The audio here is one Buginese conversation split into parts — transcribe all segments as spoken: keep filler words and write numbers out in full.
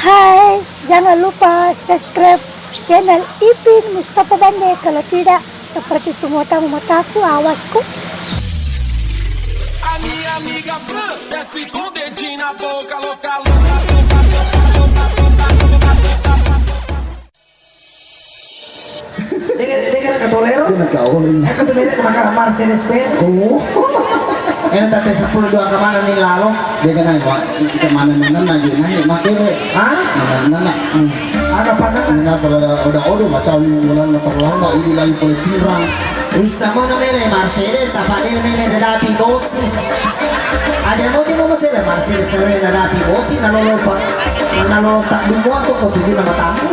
Hai, jangan lupa subscribe channel Ipin Mustafa Bande. Kalau tidak, seperti itu matamu, mataku, awasku. Dengar, dengar kata Lero. Dengar kau, Lero. Aku tuh beda sama Kak Mercedes Benz. Oh. Ini tadi sepuluh dua kemana nih lalo? Dia kena, Pak. Kemana nih, nana, nana, nana, makanya. Hah? Nana, nana. Hmm. Aga panna? Ini asal ada, ada order macam ini, bulan terlambat, ini lagi paling pirang. Ih, sama namanya Mercedes, apa dia namanya, ada api bosi. Ada mau dia mau Mercedes, Mercedes, ada api bosi, nalo lupa. Nalo tak dulu atau kau tuju nama tamu.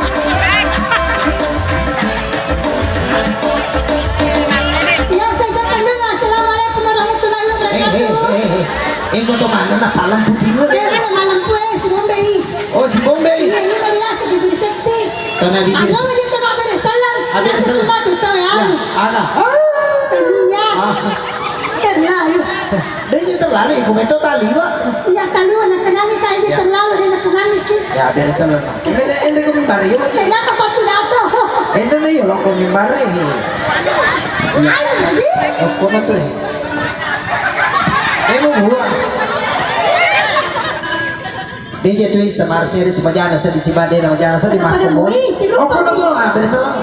Iya, saya ucapkan dulu, assalamualaikum warahmatullahi wabarakatuh. Eh, eh, eh, eh. Eh, kau tuh mana, nak palang putih lu? Dia kan malam kue, si Bombay. Oh, si Bombay. Iya, iya, biasa bibir seksi. Karena bibir. Ada lagi tuh, Pak, ada salam. Ada salam. Cuma tuh tahu ya. Ya, ada. Tadinya. Ah. Terlalu. Dia jadi terlalu, ya, komentar tali, Pak. Iya, tali, anak kenani, Kak, ini terlalu, dia anak kenani, Ki. Ya, biasa lah. Kita ada yang dengan Mario, Ki. Kenapa, Pak, pidato? Ini nih, ya, lo komentar, ya. Ayo, Ji. Oh, komentar, ya. Eh, mau buah. Dia jatuh sama Arseri, sama Jana, sedih si Bade, sama Jana, sedih. Pada makan, boy. Wih, si Rupa. Oh, kono tuh, ah, bersalam.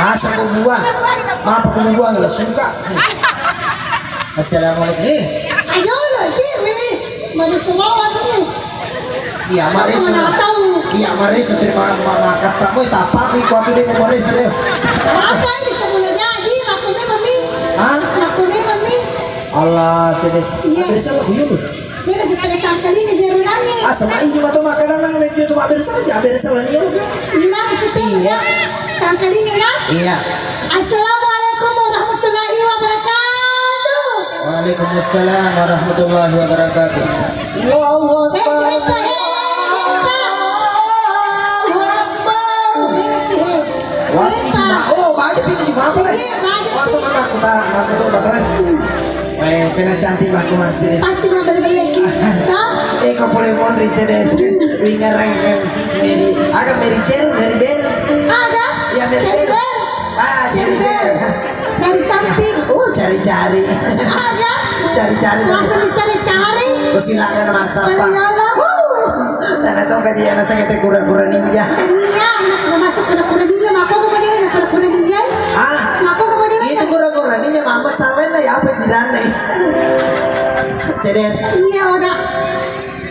Masa kau buang? Apa kau buang? Lah, suka. Assalamualaikum. Eh. Ayo, lo, Ji, wih. Mana semua nih? Iya, Maris. Mana tahu? Iya, Maris, terima, ma-, ma-, kata, boy, tapak, iko, aku dia mau Maris, dia. Apa ini? Kamu lagi, Ji? Aku memang nih. Hah? Aku memang nih. Allah, sedes. Iya. Biasa lah, kuyung. Dia lagi pada tangkal ini, dia rulangi. Ah, sama ini mah tuh makanan, nah, itu tuh, hampir saja, hampir salah dia. Rulangi situ, iya. Tangkal ini, nah. Iya. Assalamualaikum warahmatullahi wabarakatuh. Waalaikumsalam warahmatullahi wabarakatuh. Allahu Akbar. Eh, eh, eh, eh, eh. Allahu Akbar. Ini lagi, eh. Wah, ini cuma, oh, banyak pintu cuma apa lagi? Iya, banyak. Wah, sama aku tak, aku tuh, Pak, eh. Eh, pena cantik, Pak, aku Mercedes. Pasti mau beli-beli lagi. Toh? Eh, kau boleh mau Mercedes. Wingarang, em, Mary. Agak Mary Jane, Mary Bell. Ada? Ya, Mary Cherry Bell. Bell. Ah, Cherry Bell. Cari cantik. Oh, cari-cari. Ada. Cari-cari. Langsung dicari-cari. Kau silakan, Mas, apa? Kalau ya Allah. Uh. Tanah tau kaji anak sakit kura-kura ninja. Iya, nggak masuk kura-kura ninja. Mako kemudian ada kura-kura ninja. Ah. Mako kemudian itu ada kura-kura ninja, mama salen ya apa jiran nih. Sedes. Iya, udah.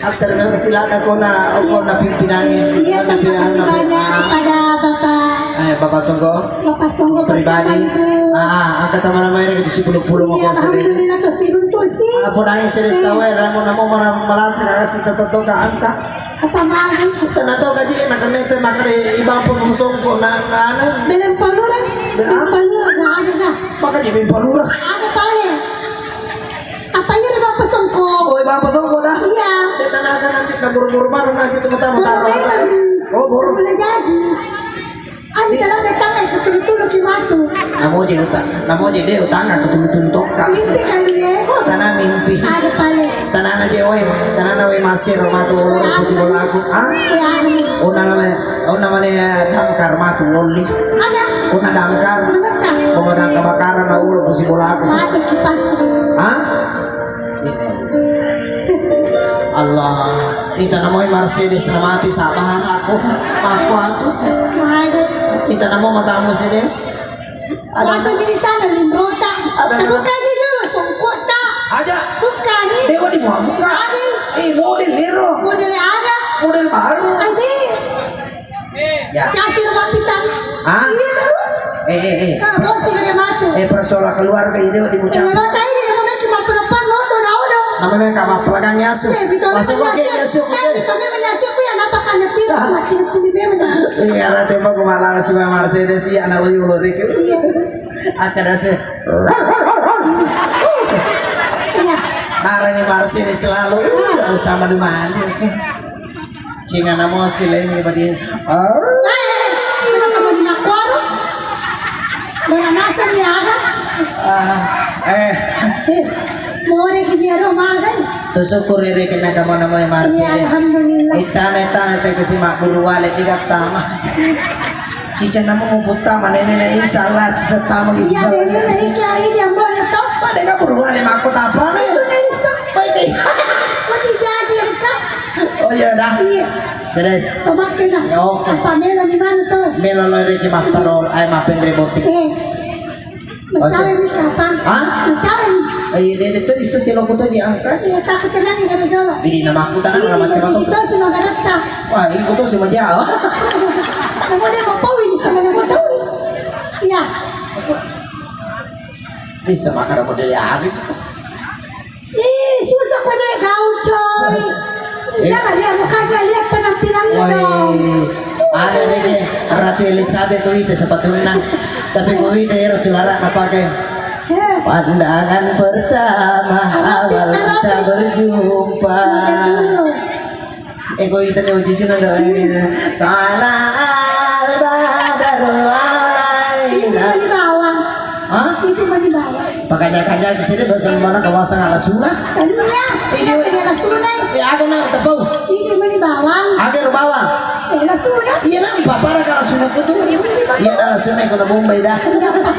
Terima kasih lah, kona, kona pimpinannya. Iya, terima kasih banyak kepada Bapak. Eh, Bapak Songko. Bapak Songko pribadi. Ah, ah, angkat tangan, namanya ke sepuluh puluh. Iya, alhamdulillah, tuh sih, untuk sih. Apa nangis, saya tahu ya, kamu nama mana malas, nggak kasih tetap ke angka. Apa malas? Tanah tau kaji, nak kena itu, nak kena ibang pun Songko, nak, nak, anu. Belum palura, belum palura, nggak ada, dah. Makanya belum palura. Ada paling. Apa iya, Bapak Songko? Oh, Bapak Songko dah? Iya. Dia tanah kan nanti kita buru-buru baru nanti kita tamu taruh. Oh, buru. Boleh jadi. Ani tanah datang ke tulu-tulu ki matu. Namo je utang, namo je deh utang ke tulu-tulu toka. Mimpi kali ya. Oh, tanah mimpi. Ada paling. Tanah na je, oi, tanah na, oi, masih rumah tuh, orang pusing bola aku. Ah? Ya. Oh, namanya, oh, namanya damkar matu, oli. Ada. Oh, na damkar. Damkar. Oh, damkar kebakaran, orang pusing bola aku. Mati kipas. Hah? Allah, ita namoi Mercedes na mati, sabar aku. Aku atu. Ita namo matamu Mercedes. Ada. Langsung jadi tanah limrota. Ada. Buka aja dulu songkota. Aja. Buka nih. Dewa di mau buka. Ada. Eh, model lero. Model ada. Model baru. Ada. Ya. Kasih rumah kita. Ah? Iya, tahu. Eh, eh, eh. Kalau bos segera mati. Eh, persoalan keluarga ini di Mucang. Kalau lo tadi dia mau cuma pelepah lo tuh, tahu dong. Namanya kamu pelakangnya su. Eh, betul. Masa kok kayak nyasuk, eh, eh? Betul, memang nyasuk, ya, kenapa kan nanti laki-laki memang. Ini arah tembak ke malah si Mercedes, ya, anak uyu lo, Rick. Iya. Akan ada sih. Iya. Naranya Mercedes selalu. Iya. Sama di mana? Cinga namo si lain ni badi. Ah. Eh, kenapa kamu di Makuaro? Mana nasem ya, ada? Ah, eh. More ki dia ro magai. Tu syukur ere kena kamu nama Marsedes. Iya, alhamdulillah. Itana, itana, te kasi mabburu wale di gattama. Cica namu muputtama nene, insya Allah cica tama. Iya, nene, nene, iki hari dia mau nyetop. Pada nggak buru wale makku tapa nih. Itu nene, so. Baik. Mati jadi yang kak. Oh iya dah. Iya. Sedes. Tomat kena. Ya, oke. Apa melo di mana tuh? Melo lo ere ki mapparo, ay mapenre botik. Eh. Macawe mi kapang. Hah? Macawe mi. Eh, dede tu iso si loko tu diangkat. Iya, takut tenang ya, gara jolo. Jadi nama aku tanah. Ini kalau macam jadi apa? Kita semua garatta. Wah, ini aku tuh semua dia. Kamu dia mau pau ini sama nama tahu. Iya. Bisa makan apa dia gitu. Ih, susah pada kau, coy. Eh. Jangan lihat mukanya, lihat penampilannya dong. Woi, ada deh, Ratu Elizabeth tuh itu sepatunya. Tapi kau itu ya, suara apa ke? Eh. Pandangan pertama, Arabi, awal kita Arabi. Berjumpa. Udah dulu. Eh, kau itu nih, jujur ada. Tala al-badaru alaina. Ini mani bawang. Hah? Ini mani bawang. Pakanya-kanya di sini bahasa mana kawasan ala sunnah? Tania. Ini dia ala sunnah. Ya, aku nak tepung. Ini mani bawang. Aku bawang. Eh, ala sunnah. Iya, nampak para ala sunnah itu. Ini mani bawang. Iya, ala sunnah kalau Bombay dah. Iya, Pak.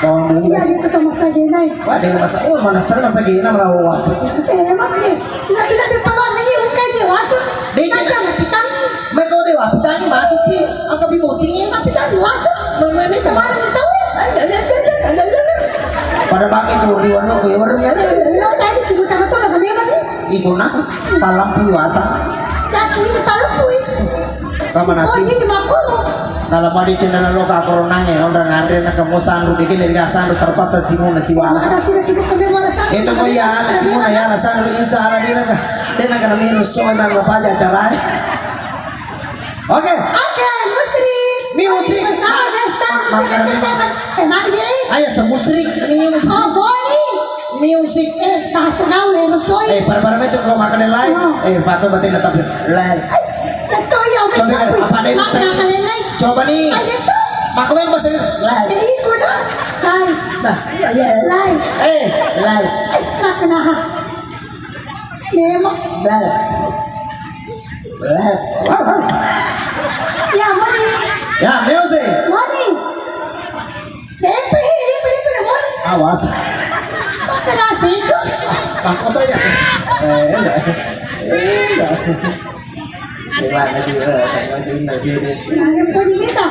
Bawang Bombay. Iya, dia ketemu saja, Nay. Wah, dia masa, oh, mana serba saja, nama wasit. Eh, emang nih. Lebih-lebih pelon ini bukan dia wasit. Dia macam kita nih. Mereka udah wasit tadi mati sih. Angkat bimotingnya. Tapi tadi wasit. Mana kita? Pada pakai tuh riwan lo ke warung ya. Lo tadi kita tahu tuh nggak kena nih. Itu nah, palampu wasa. Kaki ini palampu. Kamana? Oh, ini mapulu. Dalam madi cendana lo ka koronange, onrang anre na kemo sanru, bikin dari ka sanru terpaksa simu na siwala. Ada tidak tiba kami malah sanru. Itu kok ya, ada simu na ya na sanru, insya Allah dia na, dia na kena minus, so na lo paja acara. Oke. Oke, musrik. Musrik. Sama Desta. Makan. Eh, mati, Jay. Ayo, semusrik. Ini musrik. Oh, Boni. Music. Eh, bahasa gaul ya, coy. Eh, para-para itu kalau makan yang lain. Oh. Eh, patuh berarti tetap lain. Betul ya, coba kan, apa ada yang bisa? Makan yang lain. Coba nih. Ayo, tuh. Makan yang bahasa Inggris. Lain. Eh, itu dong. Lain. Nah, iya. Lain. Eh, lain. Eh, makan apa? Memang. Lain. Lain. Ya, Moni. Ya, music. Moni. Depe, depe, depe, depe, depe. Awas. Pakai nasi itu. Aku tuh ya. Eh, enggak. Eh, enggak. Gimana juga, sama juga sih, Des. Nah, yang puji kita.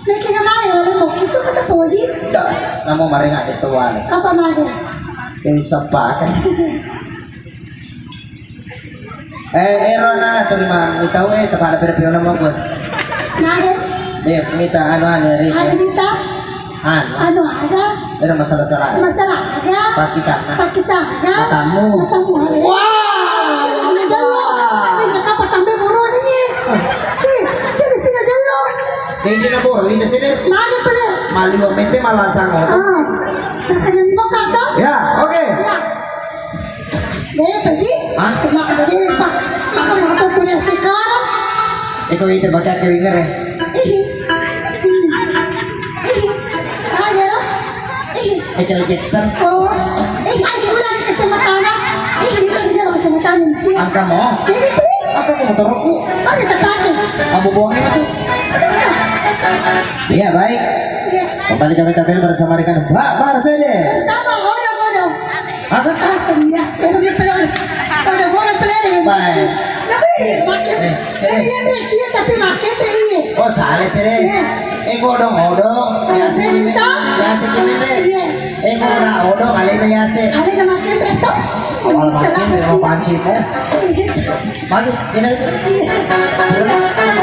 Lagi kemarin oleh mau kita kata puji. Enggak. Nama mari nggak dituan. Apa mari? Ini sepakat. Eh, ero na terima mitau, eh, tepada pira-pira nama gue. Nage? Eh, mita anu, anu, Ri. Anu mita? Anu. Anu aga? Ero masalah-salah. Masalah aga? Pakita, nah. Pakita aga? Matamu. Matamu aga? Wah! Anu jelo. Ini jaka patambe buru nih. Ih, sini, sini jelo. Ini na buru, ini sini. Nage pale. Mali wa mete malasang. Ah. Kakak yang di bawah kata? Ya, oke. Ya. Deh, pergi. Hah? Maka deh, Pak. Maka mau tuh punya sekarang. Iko itu baca ke winger ya? Ih. Hmm. Ih. Ah, ya, loh. Ih. Michael Jackson. Oh. Ih, ah, sudah di kecamatan. Ih, itu di dalam kecamatan sih. Angka mau? Jadi, pergi. Angka kamu terus. Pakai terpakai. Kamu bohongin itu. Iya, baik. Iya. Kembali kami tampil bersama dengan Mbak Mercedes. Sama, bodoh, bodoh. Apa? Ah, iya. Bodoh, bodoh, bodoh, bodoh, bodoh. Baik. Tapi, eh, makin, eh, tapi eh. Yang Ricky, tapi makin Ricky. Oh, salah sih, Ricky. Iya. Eh, odong-odong. Ah, biasa saya gini, minta. Biasa gini, Ricky. Iya. Eh, kok ora odong, alena biasa. Alena makin Ricky. Awal makin, salah, memang Ricky. Pancing, ya. Iya. Maju, ini aja. Iya.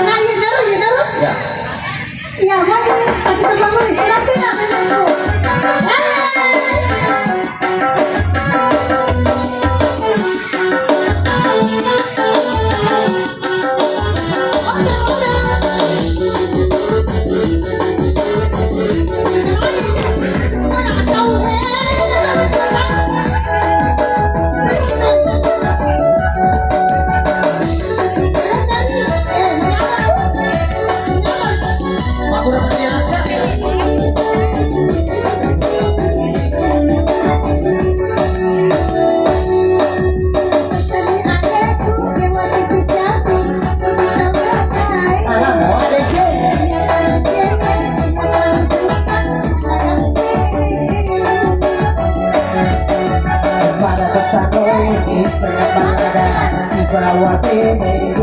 Nah, iya, taruh, iya, taruh. Ya. Iya, mari, kita bangun, istirahat, kita bangun. Sibawa bene,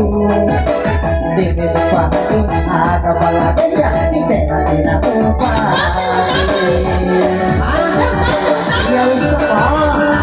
bene pahani, ada balaganya, di tena-tena upa. Ya, Ustaz.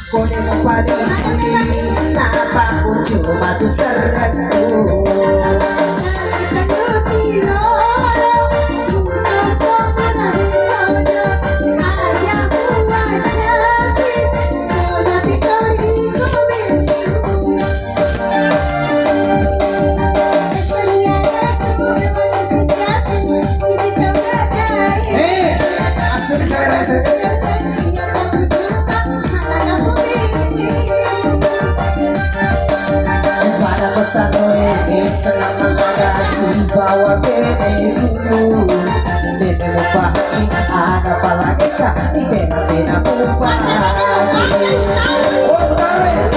Kone mupalisi, napa kunci matu serrekku. Eh, asli saya rasa. Pada pesan gue, setengah mengada sibawa bene dulu. Bene lupa, ada apa lagi, Kak? Di bena-bena lupa. Oh, tahu ya?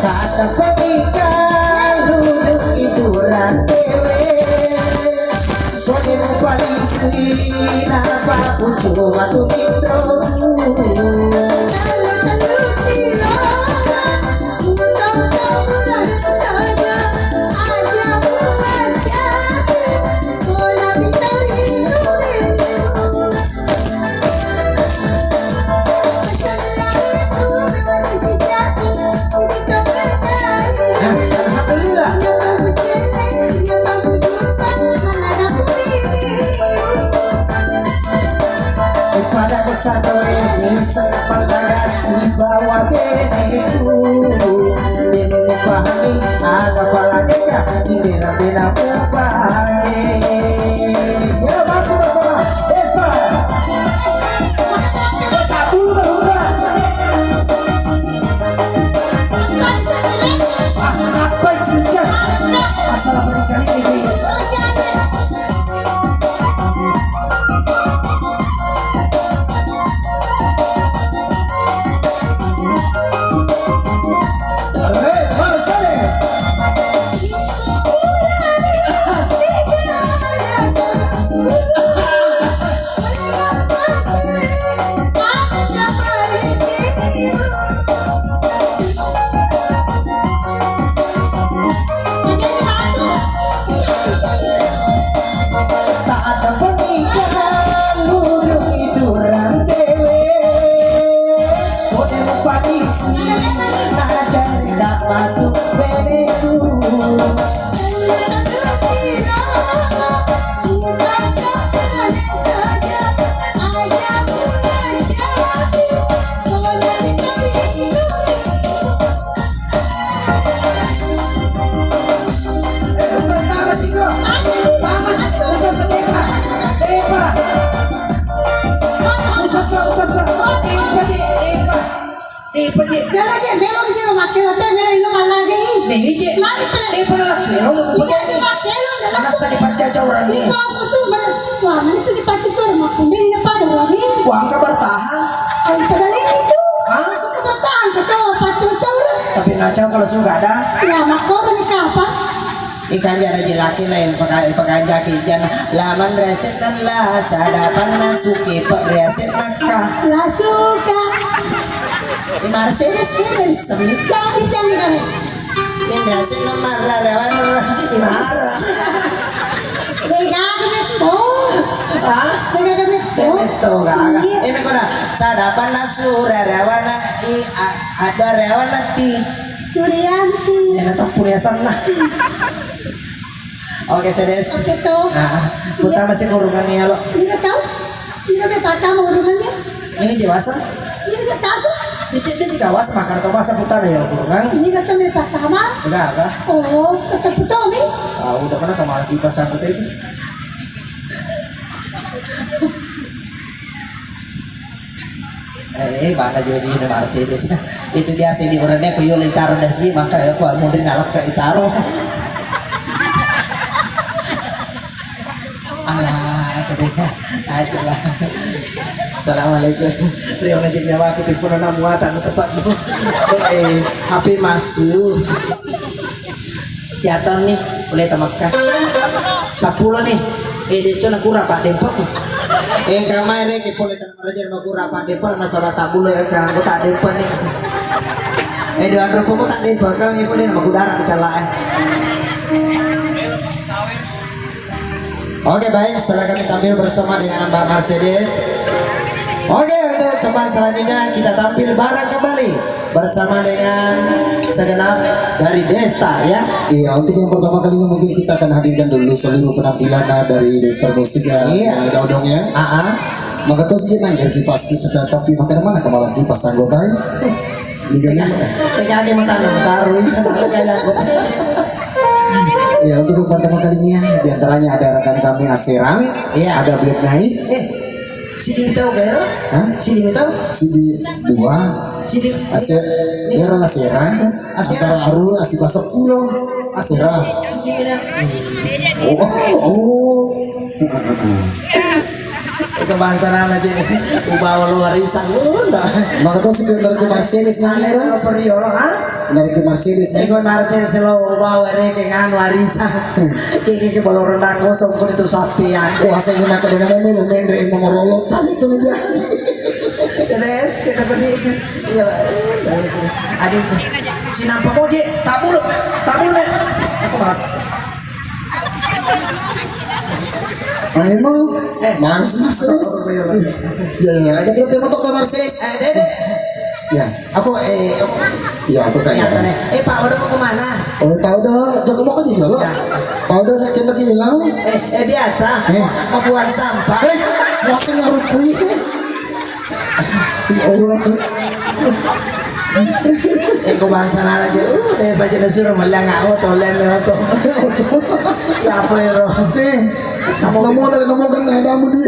Tatapaki kalu itu rantewe. Kone mupalisi napa pucu matu minro. Alhamdulillah. Pada kesadaran ini sangat berbagai sibawa beneku. Ini pahami ada apa lagi ya? Ini bela-bela pahami. Ya, masuk bersama. Desa. Coba je, melo je lo makkelo te, melo lo mallage i. Melo je. Mari pala. Eh, pada lagi lo. Iya, coba kelo. Mana sa dipacca orang ini? Iko aku tuh mana? Wah, mana sa dipacca orang aku? Ini pada lagi. Wah, angka bertahan. Ayo pada lagi tuh. Tapi nacau kalau suka ada. Ya, makkoro ni kapang. Ikan jana jelaki lah yang pakai, pakai jaki jana. Laman resen lah, sadapan nasuki pak resen nakka. Lah suka. Imar serius ni dari semika. Ikan ni kami. Min resen nama rarawan imara. Dega kami tu. Hah? Dega kami tu. Kami tu, gaga. Iya. Eh, mekona, sadapan nasu rarawan i, a-, ada rawan nanti. Suryanti. Ya, natap punya sana. Oke, sedes. Oke, to. Nah, puta masih kurungan ya, lo. Ini tahu? Ini kan pertama hubungannya. Ini jewasa? Ini kan tahu. Itu dia juga was makar atau masa putar ya, kurungan. Ini kan pertama. Enggak apa? Oh, ketemu tuh nih. Ah, udah mana kamar kipas aku tadi. Eh, bana jadi ini Mercedes. Itu biasa di orangnya aku yo litaro dasi, maka aku mundur nalak ke itaro. Alah, tadi aja lah. Assalamualaikum. Rio ngajak nyawa aku tipu nona muatan tersok. Eh, H P masuk. Siaton nih, boleh ke Mekah. Sepuluh nih. Eh, dia itu nak kurang pak dempok. Eh, kamar rek, boleh Raja mau kurang apa depan nasaba tak bulu ya kan aku tak depan nih. Eh, dua ratus kamu tak depan kan aku dia mau darah celak eh. Oke baik, setelah kami tampil bersama dengan Mbak Mercedes. Oke, untuk teman selanjutnya kita tampil bareng kembali bersama dengan segenap dari Desta ya. Iya, untuk yang pertama kalinya mungkin kita akan hadirkan dulu seluruh penampilan dari Desta Musik ya. Iya. Dodong ya. Ah, ah. Maka tuh sih nangger kipas kita, tapi makan mana kemalang kipas anggota? Ini kan Tega ke mata lu taruh kayak aku. Ya, untuk yang pertama kalinya, di antaranya ada rekan kami Aserang, iya, ada Black Knight. Eh, sini tahu gak ya? Hah? Sini tahu? Sini dua. Sini. Aser, ya, Aserang. Aserang. Antara Aru, Asik Sepuluh. Aserang. Sini. Oh, oh. Itu bangsa nana jadi ubawa lu warisan lu. Maka tuh sih bener ke Mercedes nanya. Apa Rio, ha? Dari ke Mercedes nih. Iko Mercedes lo ubawa reke nganu warisan. Kiki ke balorong dah kosong kau itu sapi ya. Wah, saya cuma ke dengan mobil, main dari nomor rolo tadi itu aja. Sedes kita pergi. Iya, adik. Cina pemuji, tabul, tabul nih. Aku banget. Memang eh, Mars Mars. Ya, ya, ada berapa motor ke Mercedes? Eh, dede. Ya. Aku eh aku ya aku kayak. Iya, tadi. Eh, Pak Odo mau kemana? Oh, Pak Odo, jago mau ke sini lo. Ya. Pak Odo nak kena gini lo. Eh, eh biasa. Eh. Mau buang sampah. Eh, masih ngarupui. Ya Allah. Eko bangsa nana je, uh, deh baca nasur malang aku tolen aku. Ya apa ya roh? Eh, kamu mau ada kamu kan ada mudi.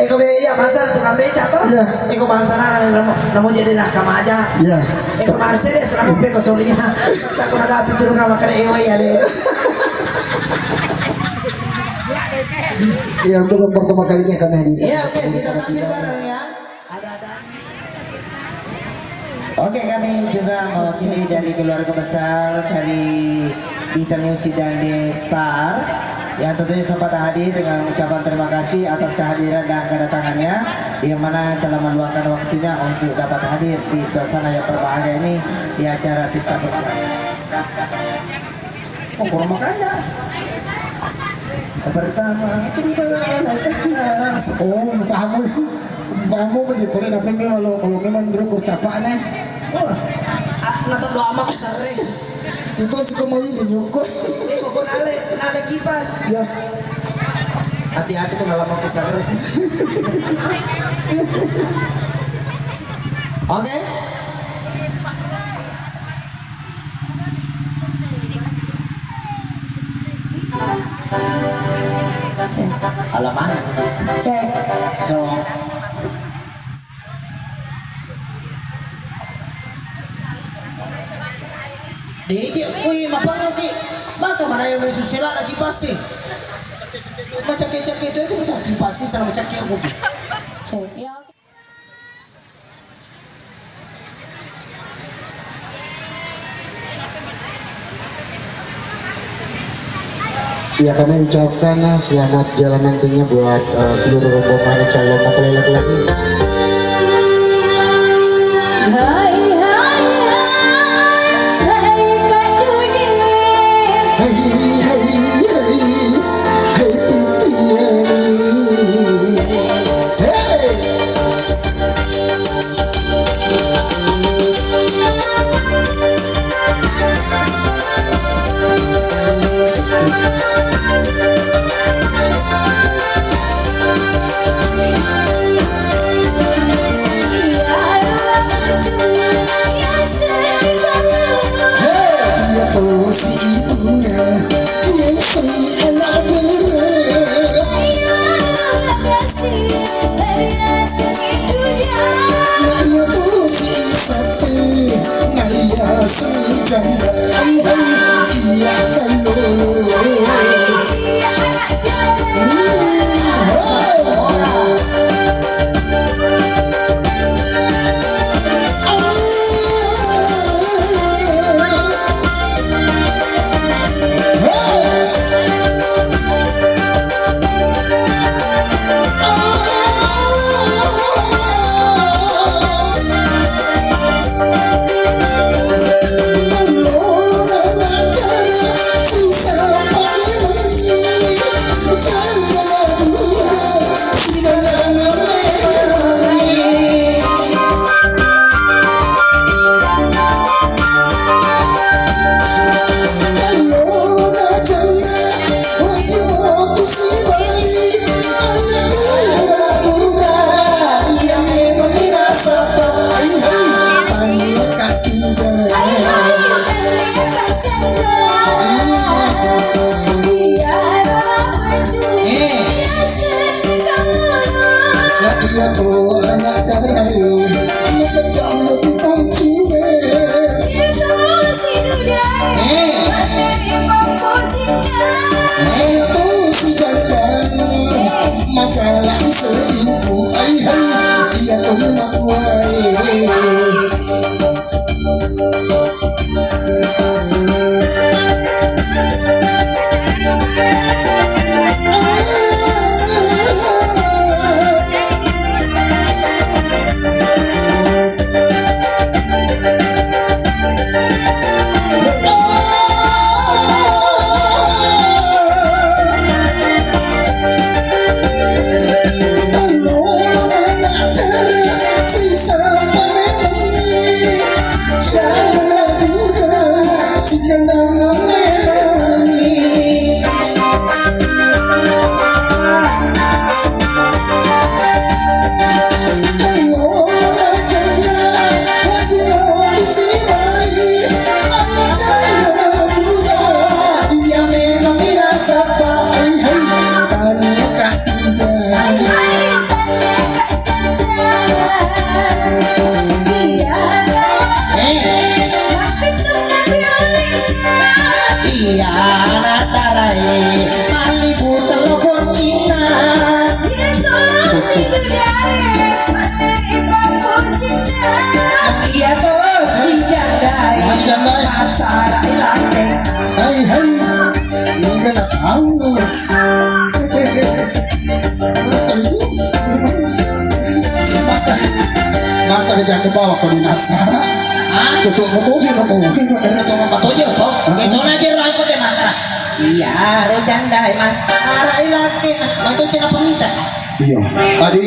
Eko be iya pasar tukang beca toh. Iya. Eko bangsa nana namo namo jadi nakam aja. Iya. Eko Mercedes namo peko solina. Tak kena dapat dulu kamu kena ewa ya deh. Iya, untuk yang pertama kalinya kami hadir. Iya, oke, kita tampil bareng ya. Ada-ada. Oke, kami juga mewakili dari keluarga besar dari Dita Music dan The Star yang tentunya sempat hadir dengan ucapan terima kasih atas kehadiran dan kedatangannya yang mana telah meluangkan waktunya untuk dapat hadir di suasana yang berbahagia ini di acara Pesta Perjuangan. Oh, kurang makanya. Pertama, di mana tengah? Oh, paham. Paham apa sih? Pokoknya apa memang kalau, kalau memang dulu kurcapak nih. Oh, ah, nonton doa mah besar nih. Itu suka mau ini nyukur. Eh, kok nale, nale kipas. Ya. Hati-hati tuh dalam mau besar. Oke. Cek. Alaman. Cek. So. Dede, kui mapangati. Maka mana yang bisa sila lagi pasti. Macam kecak itu itu macam pasti sama macam aku. Cek. Ya, oke. Ya, kami ucapkan selamat jalan nantinya buat, eh, seluruh rombongan calon mempelai laki-laki. Hai, hai, hai, hai, Kak Dudi. Hai, hai, hai, hai, Titiani. Hey! Iya, anak tarai, malibu tello boccinna. Iya to, si jandai, masara ilante. Hai, hai. Ini kan tahu. Masa, masa janda bawa ko dinasara. Hah? Cocok moto je, moto. Ini moto ngapa to je, po? Hah? Itu na je, lo aku te mata. Iya, ro janda, mas. Arai laki, nah, itu siapa minta? Iya. Tadi,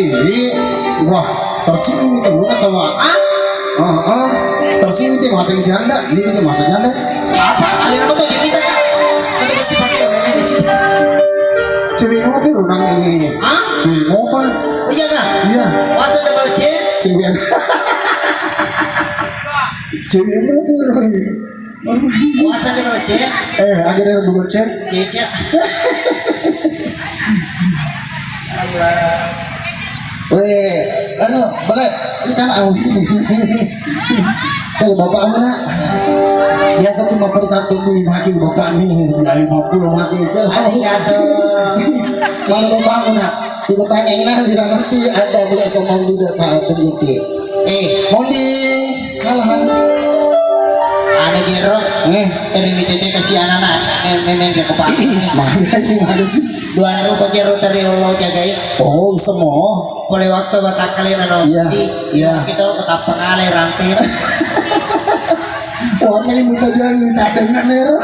wah, tersinggung itu, lu sama. Ah? Ah, ah. Tersinggung itu, masa janda, ini itu masa janda. Apa? Kalian apa tuh, jadi minta, Kak? Kata kasih pakai, ini cipta. Cewek apa tuh, nang ini? Hah? Cewek apa? Oh, iya, Kak? Iya. Masa udah malah cewek? Cewek. Cewek apa tuh, Roy? Puasa dulu, Cek. Eh, aja deh dulu, Cek. Cek, Cek. Weh, anu, boleh. Ini kan au. Kalau bapakmu, Nak, biasa tuh mampir kartu di maki bapak nih, ya lima puluh maki itu. Arigato. Kalau bapakmu, Nak, kita tanya ini bilang nanti ada boleh sama juga, Pak, tunjukin. Eh, Mondi, kalah. Anu jero, eh, ri W T T kasi anak-anak, eh, memen dia kepala. Mana ini, mana sih? Dua rupa jero teri Allah jagai. Oh, semua. Pole waktu batakkalena no. Iya, iya. Kita ketappang ale rantai. Wah, saya minta jangan tak dengar nero.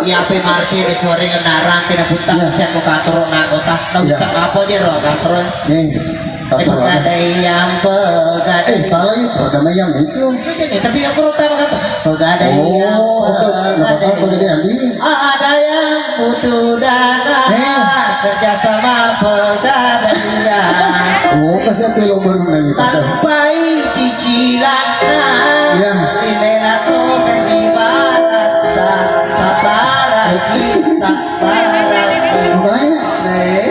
Iya, pe Marsi di sore kena rantai na putar, iya, siap ke kantor na kota. Nggak usah apa jero kantor. Eh. Eh, pegadaian, pegadaian. Eh, salah itu, perdamaian itu. Itu nih, tapi aku rota apa kata? Pegadaian, oh, betul. Nggak apa-apa, pegadaian. Pegadaian, di. Ada yang butuh dana, eh, kerja sama pegadaian. Oh, kasih aku lo baru nanya, Pak. Tanpa cicilan, iya. Nilai aku kan ibarat tak sabar, eh, sabar. Bukan ini. Eh.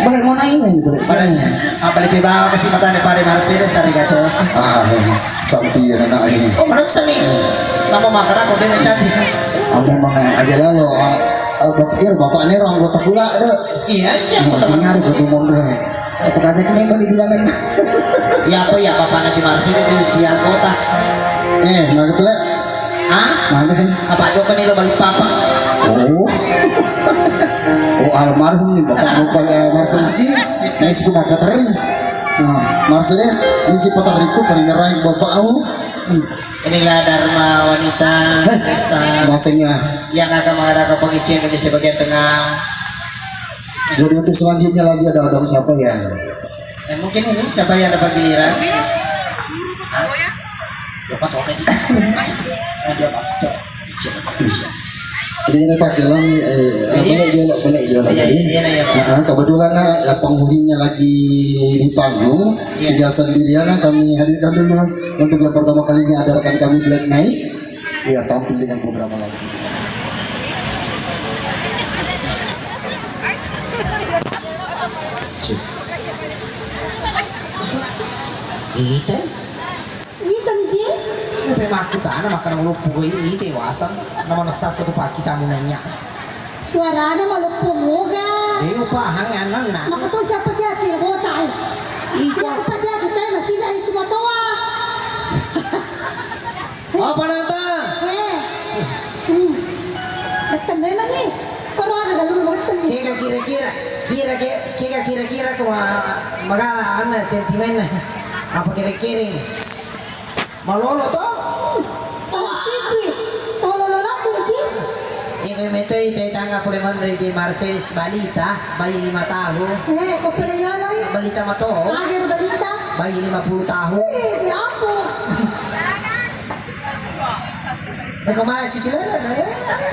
Boleh mau naik ini, boleh. Boleh. Sini. Apa lebih bawa ke si matanya pada Mercedes hari kata? Ah, eh, cantik ya anak ini. Oh, mana seni? Nama makan aku dia cantik. Ah, memang aja lalu. Ah, ah, bap-, iya, bapak ini orang anggota pula ada. Iya, siapa teman? Dengar gitu mundur. Apa kata ini mau dibilangin? Ya apa ya bapak nanti Mercedes di si anggota? Eh, mana pula? Hah? Mana kan? Apa aja kan lo balik papa? Oh. Oh, almarhum nih bapak bapak ya Mercedes ini. Ini si bapak teri. Nah, Mercedes, ini si peteriku perngerai bapak aku. Hmm. Inilah Dharma Wanita, eh, Kristen, bahasanya, yang akan mengadakan pengisian Indonesia bagian tengah. Jadi untuk selanjutnya lagi ada orang siapa ya? Eh, mungkin ini siapa yang dapat giliran? Hah? Dapat orang itu. Eh, dia dapat. Jadi ini Pak Gelong, eh, jadi, balik jolo, balik jolo iya, tadi. Iya, iya, Pak. Nah, kebetulan, nah, lah, penghuninya lagi di panggung, iya, tinggal sendirian, nah, kami hadirkan dulu untuk yang pertama kalinya ada rekan kami Black Knight. Iya, tampil dengan beberapa lagu. Sip. Itu. Wita mi je? Nape makkutana makkeda maloppo ko i, i dewasa. Nama nessa satu paki tamu nanya. Suarana maloppo moga. Eh, upahang ananna. Maka to siapa dia kira bocah, eh? Ija. Siapa dia kira masih itu matoa. Apa nata? Eh. Hmm. Betul memang nih. Koro aga galu betul nih. Kega kira-kira, kira ke, kega kira-kira ke ma-, magala anna sentimenna. Apa kira-kira? Malolo to? Oh, siji. Tololo laku ji. Iko metoi tei tangga pole monri di Mercedes balita, bayi lima tahun. Eh, ko pere yalai. Balita mato. Lagi balita. Bayi lima puluh tahun. Eh, di apa? Nah, kemana cuci lele, nah, ya?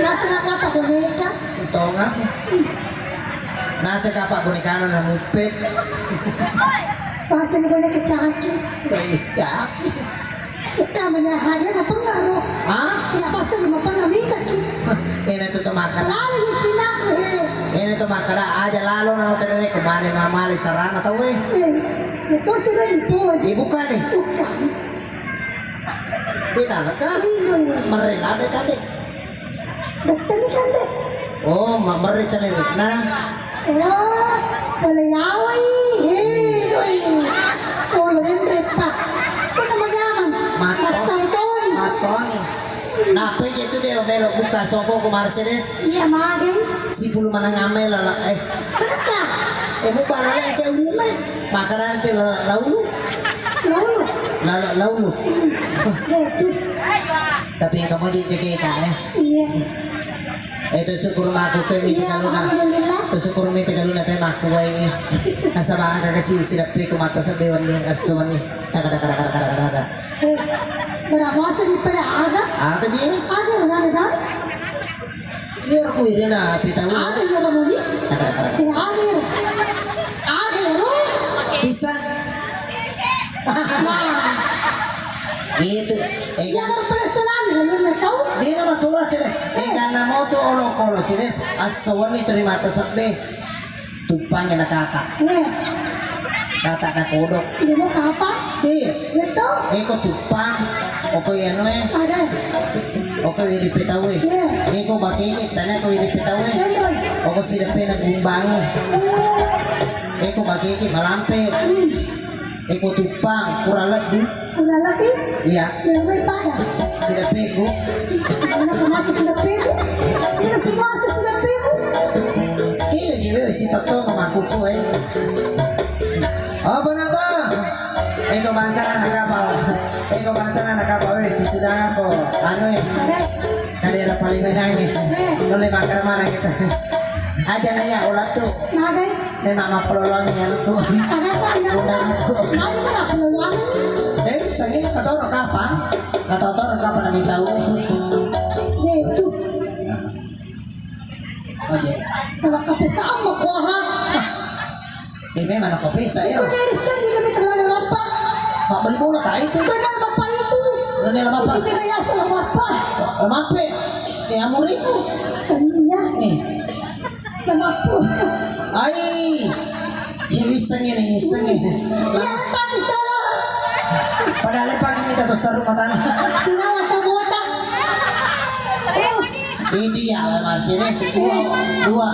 Nasa nak apa boneka? Tonga. Nasa kapa boneka na muppet. Pasang boneka caki. Iya. Utamanya hanya mapengaruh. Hah? Ya, pasti mapengaruh minta ki. Ena tu to makkada. Lalu di Cina, eh. Ena tu makkada aja lalo na terene kemana mama di sarana tau, eh. Eh, itu sudah dipuji. Eh, bukan, eh. Bukan. Kita leka. Iya, iya. Merela de kade. Bettani kande. Oh, ma-, merre calerekna. Oh, pole yawai. Hei, doi. Oh, lo memre, Pak. Kena majaman. Mato-, massang toni. Matoni. Nape je tu de melo buka soko ko Mercedes? Iya, mage. Sipulu manang ame lala, eh. Kenapa? Eh, mau bala le ke ume. Makanan te la-, laulu. Laulu. Lala, laulu. Eh, tu. Tapi engka moji jekeka, eh. Iya. Eh, to syukur mako ke mita kaluna. Alhamdulillah. To syukur mita kaluna te mako wae. Nasaba engka kasi sidappe ko mata sebbe wenni, esso wenni. Taka, taka, taka. Eh, berapa masa di pada ada? Ada ji. Ada, ada, ada. Iya, aku irina pitau. Ada iya, Bang Udi. Taka, taka, taka. Eh, ada iya. Ada iya, Bang. Bisa. Nah. Gitu. Eh, iya, kan paleselan, ya, lu nggak tahu. Dia nama sola sih deh. Eh, karena mau tuh olok-olok sih deh. Asal terima tersebut. Tuppang na kata. Iya. Kata na kodok. Iya, mau kapa? Iya. Iya, toh. Eko tuppang. Oko iya no, eh. Ada. Oko iri petawe. Iya. Eko bakeke, tanya ko iri petawe. Iya, toh. Oko sidepe na gumbangi. Oh. Eko bakeke malampe. Hmm. Eko tuppang, kurang lebih. Lalati? Iya. Yang pada. Tidak pegu. Mana kemasa sudah pegu? Ini semua sudah pegu. Iya, jiwa si Toto sama kuku, eh. Apa nata? Eko bangsa anak kapal. Eko bangsa anak kapal, eh, si sudah apa? Anu, eh. Ada. Ada yang paling menang, eh. Eh. Boleh makan mana kita? Aja nanya ulat tuh. Magai. Memang mappaloloangngi anakku. Anakku, anakku. Bukan anakku. Anakku mappaloloangngi. Eh, bisa gini, katoro kapang? Katoro kapang nami tahu? Ye, itu. Oke. Salah kapesa amma kuaha. Eh, memang nak kapesa ya. Itu dari sini kami terlalu lapar. Mak beli bola tak itu? Benar bapak itu. Benar bapak. Sini tidak ya salah bapak. Lama apa? Eh, amuriku. Kaminya. Eh. Kenapa? Ai, ya iseng ini, iseng ini. Ya, tapi salah. Padahal pagi kita tuh seru matanya. Sinawa atau botak? Ini ya, masih deh, dua, dua,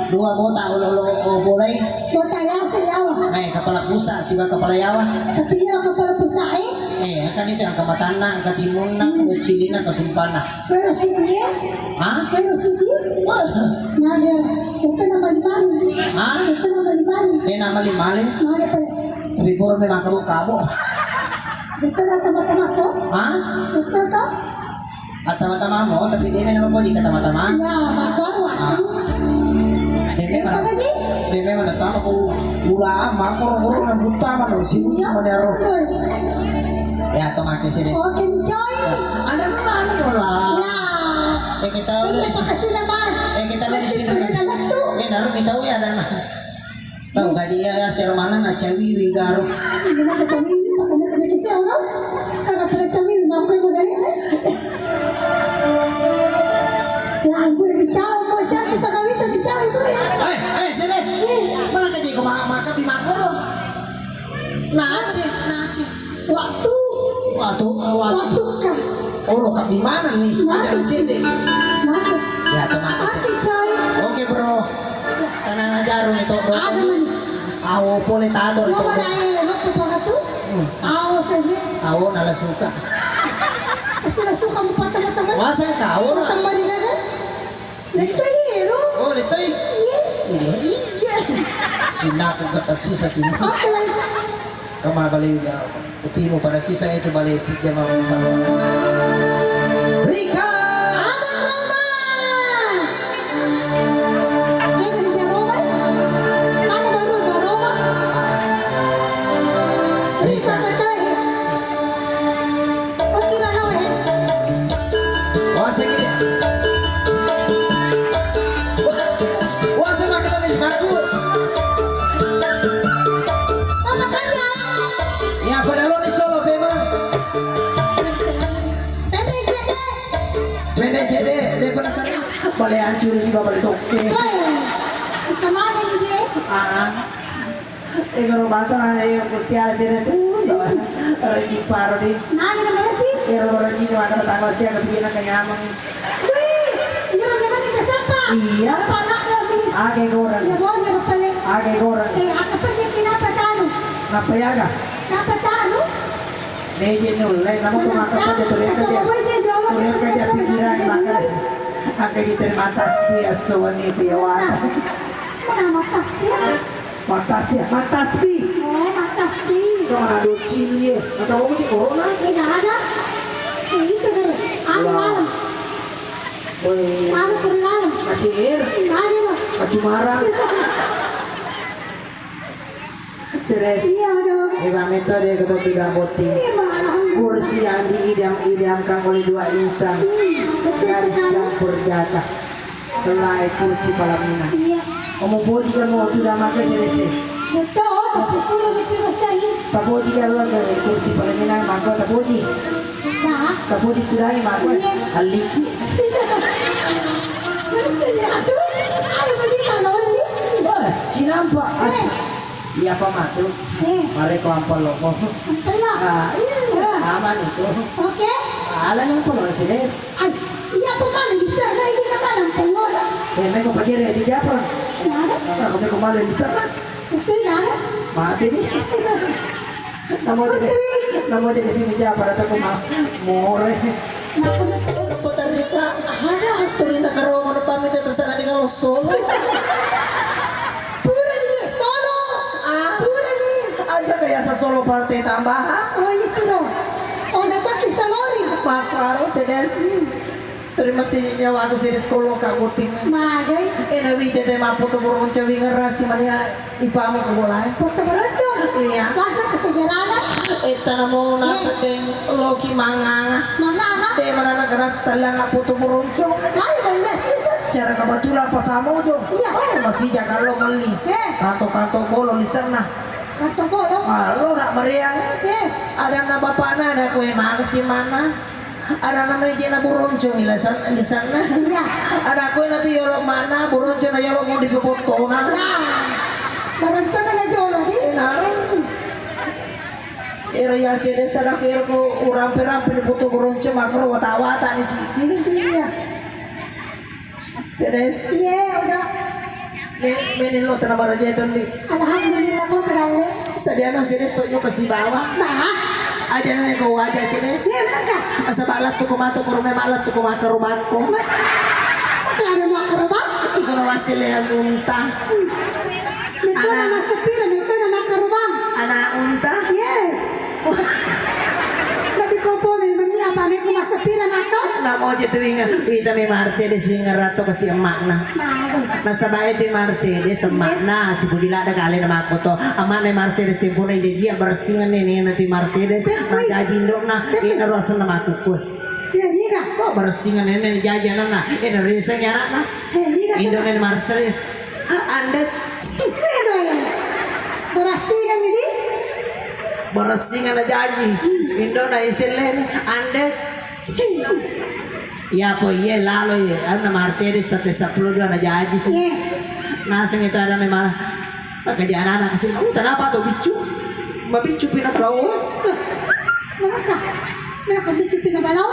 dua botak, ulo, ulo, ulo, boleh. Botak ya, sih, ya. Eh, kepala pusat, siba kepala yawa. Tapi ya, kepala pusat, eh. Eh, kan itu yang kematanna, ketimunna, kecilina, kesumpana. Wero siji e? Hah? Wero siji? Wah. Nader, kita nama di mana? Hah? Kita nama di mana? Dia nama di mana? Mana pale? Tapi pura memang kamu kamu. Kita nama teman-teman tuh? Hah? Kita tuh? Ah, teman-teman mau, tapi dia nama mau di teman-teman. Ya, baru asli. Dia memang, apa lagi? Dia memang datang aku ulama, koro-koro nang buta mana sih? Iya. Mana roh? Betul. Ya, atau mati sih deh. Oke, nih, coy. Ada mana lah? Ya. Eh, kita udah. Terima kasih, Bang. Eh, kita udah di sini. Terima kasih, Bang. Eh, naruh kita udah ada, nah. Tahu gak dia ya, Sermana na cawiwi garo. Gimana cawiwi? Makanya kena kisah, kan? Karena kena cawiwi, mampu modalnya, kan? Lagu yang dicau, mau cari, pada itu dicau itu, ya. Eh, eh, serius? Iya. Mana kaji ko ma-, maka di makoro? Nace, nace. Waktu. Waktu, waktu. Waktu kan. Oh, lo kak di mana nih? Ada cendek. Mantap. Ya, terima kasih. Oke, coy. Oke, bro. Tanana jaru itu, bro. Ada mani. Awo pole tado itu. Mau ada air, lo ke mana tuh? Hmm. Awo saja. Awo nala suka. Asal suka mau patah-patah. Masa kau lah? Tambah di mana? Letoi ero. Oh, letoi. Iya. Iya, iya. Sinaku kata sisa kini. Oke, lanjut. Kama bale ya, utimu pada sisa itu bale tiga mau sama-sama. Rika. Abang Roma. Jaga di Roma. Mana baru Abang Roma? Rika kata. Oke, Rano, ya. Wah, saya gini. Wah, saya makan tadi di bangku. Mama tanya. Ya, pada lo nih solo, Bema. Pendek, pendek. Pendek, pendek, dia penasaran. Boleh hancur sih, Bapak, itu. Oke. Woi, kemana ini dia? Ah. Ego ro basa na, eh, siara sere sundo. Rejing paro di. Nani nama rejing? Ero rejing makana tanggal sia kepikiran kenyamang. Wih, iya, bagaimana kita sapa? Iya. Apa anaknya, Bi? Age goreng. Ya, boleh, apa, Le? Age goreng. Eh, apa dia kenapa tanu? Kenapa ya, Kak? Kenapa tanu? Neje nulle, kamu tuh makan pada teriak aja. Teriak aja pikiran, makan. Angka diterima tas dia, suami dia, wah. Mana matas ya? Matas ya, matas pi. Oh, matas pi. Itu mana docil ya? Mata kamu di corona? Eh, nggak ada. Eh, itu deh. Alam, alam. Woi. Alam, perlalam. Kacir. Nggak ada, loh. Kacumarang. Serius? Iya, dong. Memang metode ketok tidak boti. Iya, Bang. Kursi yang diidam-idamkan oleh dua insan. Hmm, betul sekali. Gadis dan perjaka. Kelai kursi palamina. Iya. Kamu boti kan mau tidak pakai serius? Betul, tapi aku lagi tidak sayang. Tak boti kan lu ke kursi palamina, maka tak boti. Nah. Tak boti tidak, maka. Iya. Aliki. Maksudnya, aduh, ada bagaimana, Wali? Wah, cinampak. Eh. Iya, apa matu? Eh. Mari ko ampel loko. Ampel lo? Ah, iya. Eh. Aman itu. Oke. Ala nang polo sini. Ai, iya, apa mana bisa? Nah, ini kan mana ampel lo? Eh, meko pajere di apa? Ya. Ah, kami kemarin di sana. Itu ya. Mati nih. Namo jadi, namo jadi sini siapa datang ke ma-, more. Aku betul, aku terrika. Ada aturin nak karo mana pamit itu sana di kalau solo. Pura ni solo. Ah, pura ni. Asa kayak sa solo partai tambah. Oh, iya, solo. Oh, nak pakai salori. Makaro sedes. Terima kasih nyawa aku sedes kolo kakuting. Magai. Ena wide de maputu burung cewing ngerasi mania. Ipamu ko bolae. Potto Baroncong. Iya. Masa kesejarana. Etta namo naseng deng loki manganga. Manganga. De manana keras tallang appoto Baroncong. Lain dari Yesus. Cara kebetulan pas Samojong. Iya. Oh, masih jaga lo melli. Eh. Kanto-kanto bolo lisenna. Kanto bolo. Ah, lo nak meriang. Eh. Ada na bapakna, ada kue mana sih mana? Ada namanya jena Buroncong di sana, di sana. Iya. Ada aku yang nanti yolo mana Buroncong na yolo mau di Pepotona. Nah, Buroncong na jolo di. Enarang. Ero ya sede sana aku ero ko urampe-rampe di foto Buroncong makro wata-wata ni ciki. Iya. Sedes. Iya, udah. Me-, meni lo tena baraja itu, Ndi. Alhamdulillah, kau kedalle. Sadiana sedes to nyoka sibawa. Bah. Aja nene ko waja sedes. Iya, bener, Kak. Asa balat tu ko mato ko rume balat tu ko maka rumako. Kalau maka rumah. Iko na wasile unta. Itu nama sepir, itu nama kerubang. Anak unta. Yes. Lebih komponi meni apa nih ku masa pira mato? Namo je tu inga, ita mi Mercedes inga rato kasi emakna. Nah, aduh. Nasaba itu Mercedes emakna si Budi lada kale nama aku to. Emakna Mercedes tempona jajia bersingeng ni ni nanti Mercedes. Betul. Najaji indokna, ina rosen nama aku ku. Iya, iya, Kak. Kok bersingeng nenek jaji anakna? Ina risa anakna. Iya, iya, Kak. Indokna Mercedes. Ande. Aduh, iya. Bersingeng ini. Bersingeng na jaji. Indona iselleni. Ande. Iya po iye lalo iye. Anna Mercedes tette seppulo dua na jaji. Iya. Naseng itu ada memang. Maka dia anak-anak kasih. Oh, kenapa tuh bicu? Ma bicu pina kau? Maka, maka bicu pina balau.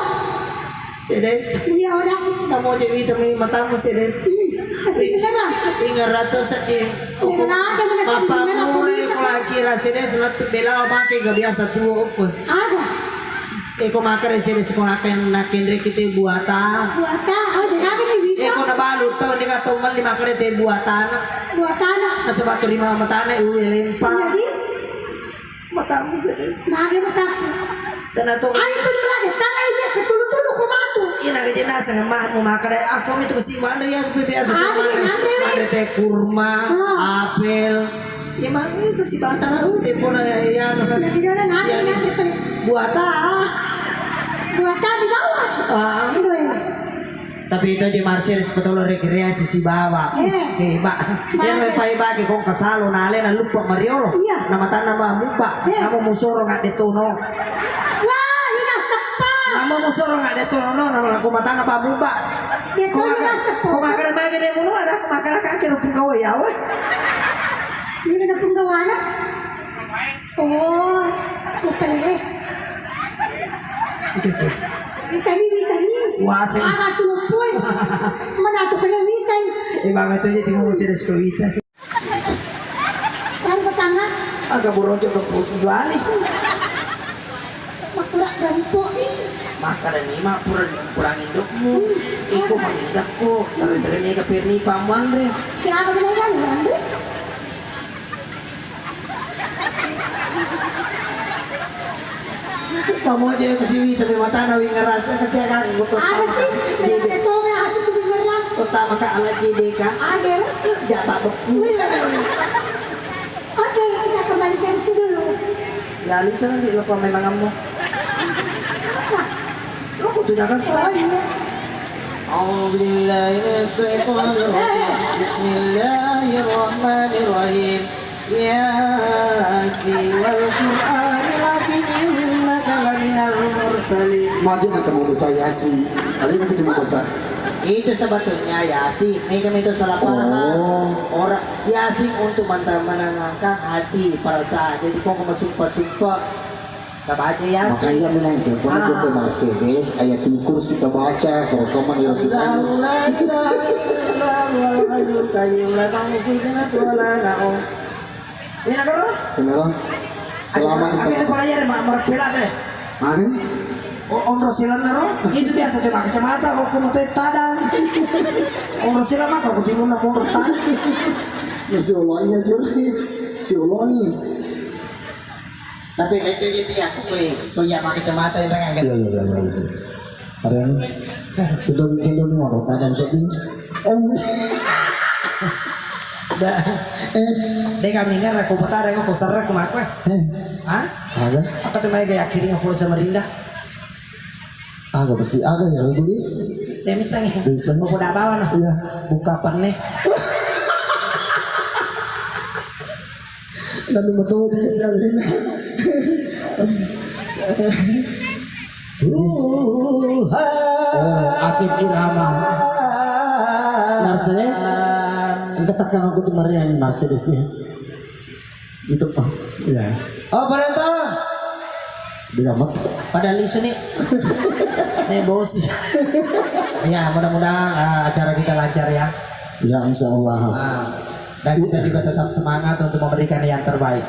Sedes. Iya, udah. Namo je wita mi matamu sedes. Kasih beneran. Ingat rato sedih. Beneran ada mana sedih beneran. Papa mulai kuliah. Kula cira sedes lettu belawa make gak biasa tuo opo. Ada. Eko makare sedes ko naken nakenre kite buata. Buata. Oh, jadi ada nih wita. Eko na balu tau ni ka tau melli makare te buatana. Buatana. Nasaba tu rima matana iu lempa. Jadi. Matamu sedih. Magi mataku. Karena tuh. Ayo pun melagi, karena ini ketulu-tulu ko matu. Ina ke jenasa sama mu makare aku itu kesi mana ya aku biasa. Ada yang ngandre. Ngandre teh kurma, apel. Ya mana itu si bangsa na udah pula ya anu. Jadi dia ngandre, ngandre paling. Buat ah. Buat di bawah. Ah. Aduh, ya. Tapi itu di Mercedes betul rekreasi sibawa. Eh. Eh, Mbak. Dia lebih pai bagi kong kasalo na alena lupa mariolo. Iya. Nama tanah mah mupa. Eh. Nama musoro nggak detono. Wah, ina seppa. Nama musoro nggak detono no, nama aku matana babu, Mbak. Dia kau ina seppa. Kau makan bagi dia mulu ada aku makan kaki rupung kau ya, weh. Ini kena penggawana. Oh, tu pale. Oke, oke. Witani, witani. Wase. Aga tu pun. Mana tu pale witan. Eh, bang, itu jadi mau serius ke witan. Kan pertama. Aga Buroncong ke pusi juali. Makurak gempok ni. Maka dan lima pura pura indokmu. Iko manidakku. Terus terus ni ke Pirni paman re. Siapa benar kan, Andre? Pamoja kasi wita me matana wi ngerasa kasi aga aku to. Ada sih, dengan ketua aku tuh beneran. Utama ka ala J B K. Ada. Jaba beku. Oke, kita kembali ke M C dulu. Ya, Lisa nanti lo komen dengan kamu. Lo kudu dagang. Oh iya. أعوذ بالله من الشيطان الرجيم. بسم الله الرحمن الرحيم. ياسين والقرآن الحكيم إنك لمن المرسلين. Maju nak kamu baca Yasin. Ada yang kita baca. Itu sebetulnya Yasin. Mega itu salah paham. Oh. Orang Yasin untuk menenangkan hati, perasaan. Jadi pokok sumpah-sumpah. Tabaca Yasin. Makanya menang itu, pernah ke Mercedes, ayat kursi tabaca, serta mengirasi. Allahu la ilaha illa huwal hayyul qayyum, la ta'khudzuhu sinatun wa la nawm. Ini kan? Beneran? Selamat. Aku itu pelajar, Mak, merpela deh. Mana? O-, onro silanna ro, itu biasa cuma kacamata, o, kono te tadang. Onro silang maka aku timunna monro tadang. Masih ulangnya, Jur. Si ulangi. Tapi itu jadi aku, kue, kue ya pakai kacamata yang rengang kan? Iya, iya, iya, iya, iya. Ada yang kendong-kendong nih, orang tadang sedih. Om. Dah. Eh. Deh, kami ngerti, aku petara, aku serek, aku makwa. Eh. Hah? Aga? Aku tuh main gaya kiring, aku sama Rinda. Aga besi, aga ya, Budi? Ya, misalnya. Misalnya. Aku udah bawa, nah. Iya. Buka penne. Lalu metu di sini. Tuhan. Oh, Asif Irama. Mercedes. Engka tekan aku tuh meriah nih Mercedes ya. Itu, oh, iya. Oh, pada tuh. Digamak. Pada lisu nih. Eh, bos. Ya, mudah-mudahan, eh, acara kita lancar ya. Ya, insya Allah. Ah, dan kita juga tetap semangat untuk memberikan yang terbaik.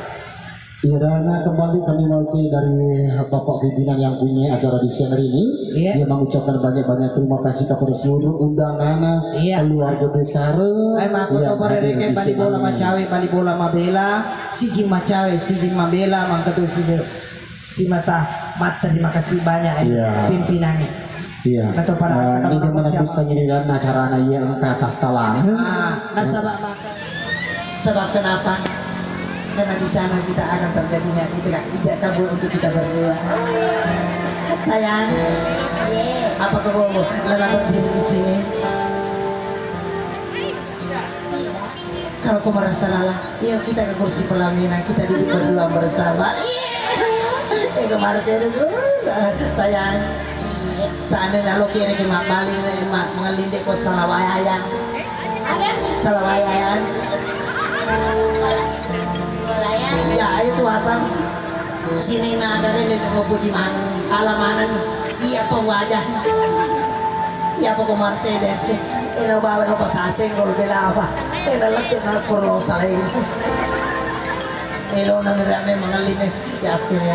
Iya, dan, nah, kembali kami mewakili dari Bapak pimpinan yang punya acara di siang hari ini. Iya. Dia mengucapkan banyak-banyak terima kasih kepada seluruh undangan, iya, keluarga besar. Ai, mako yang to hadir bareng di bali siang bola hari ini. Macawe, bali bola mabela, siji macawe, siji mabela, mangkatu siji. Simata, mat-, terima kasih banyak, eh, iya, pimpinannya. Iya. Nah, to pada, eh, kata ini gimana siapa? Bisa jadi dan acarana iya engka tastalang. Ah, nasaba maka. Sebab kenapa? Karena di sana kita akan terjadinya itu kan, itu kabul untuk kita berdua. Sayang, apa kamu mau lelah berdiri di sini? Kalau kau merasa lelah, yuk kita ke kursi pelaminan, kita duduk berdua bersama. Iya. Eh, kemarin saya udah, sayang. Seandainya lo kira ke mak bali, mak mengelinde kau salah wayang. Ada? Salah wayang. Salah wayang. Ya, itu asam. Sini na ada ni, ni, ni, puji man-, ala maneng. Iya, pawajah. Iya, poko Mercedes. Elo bawa no pasaseng kalau bela apa. Elo lettu na kurlo salai. Elo na mira me mangalli me. Ya, sini.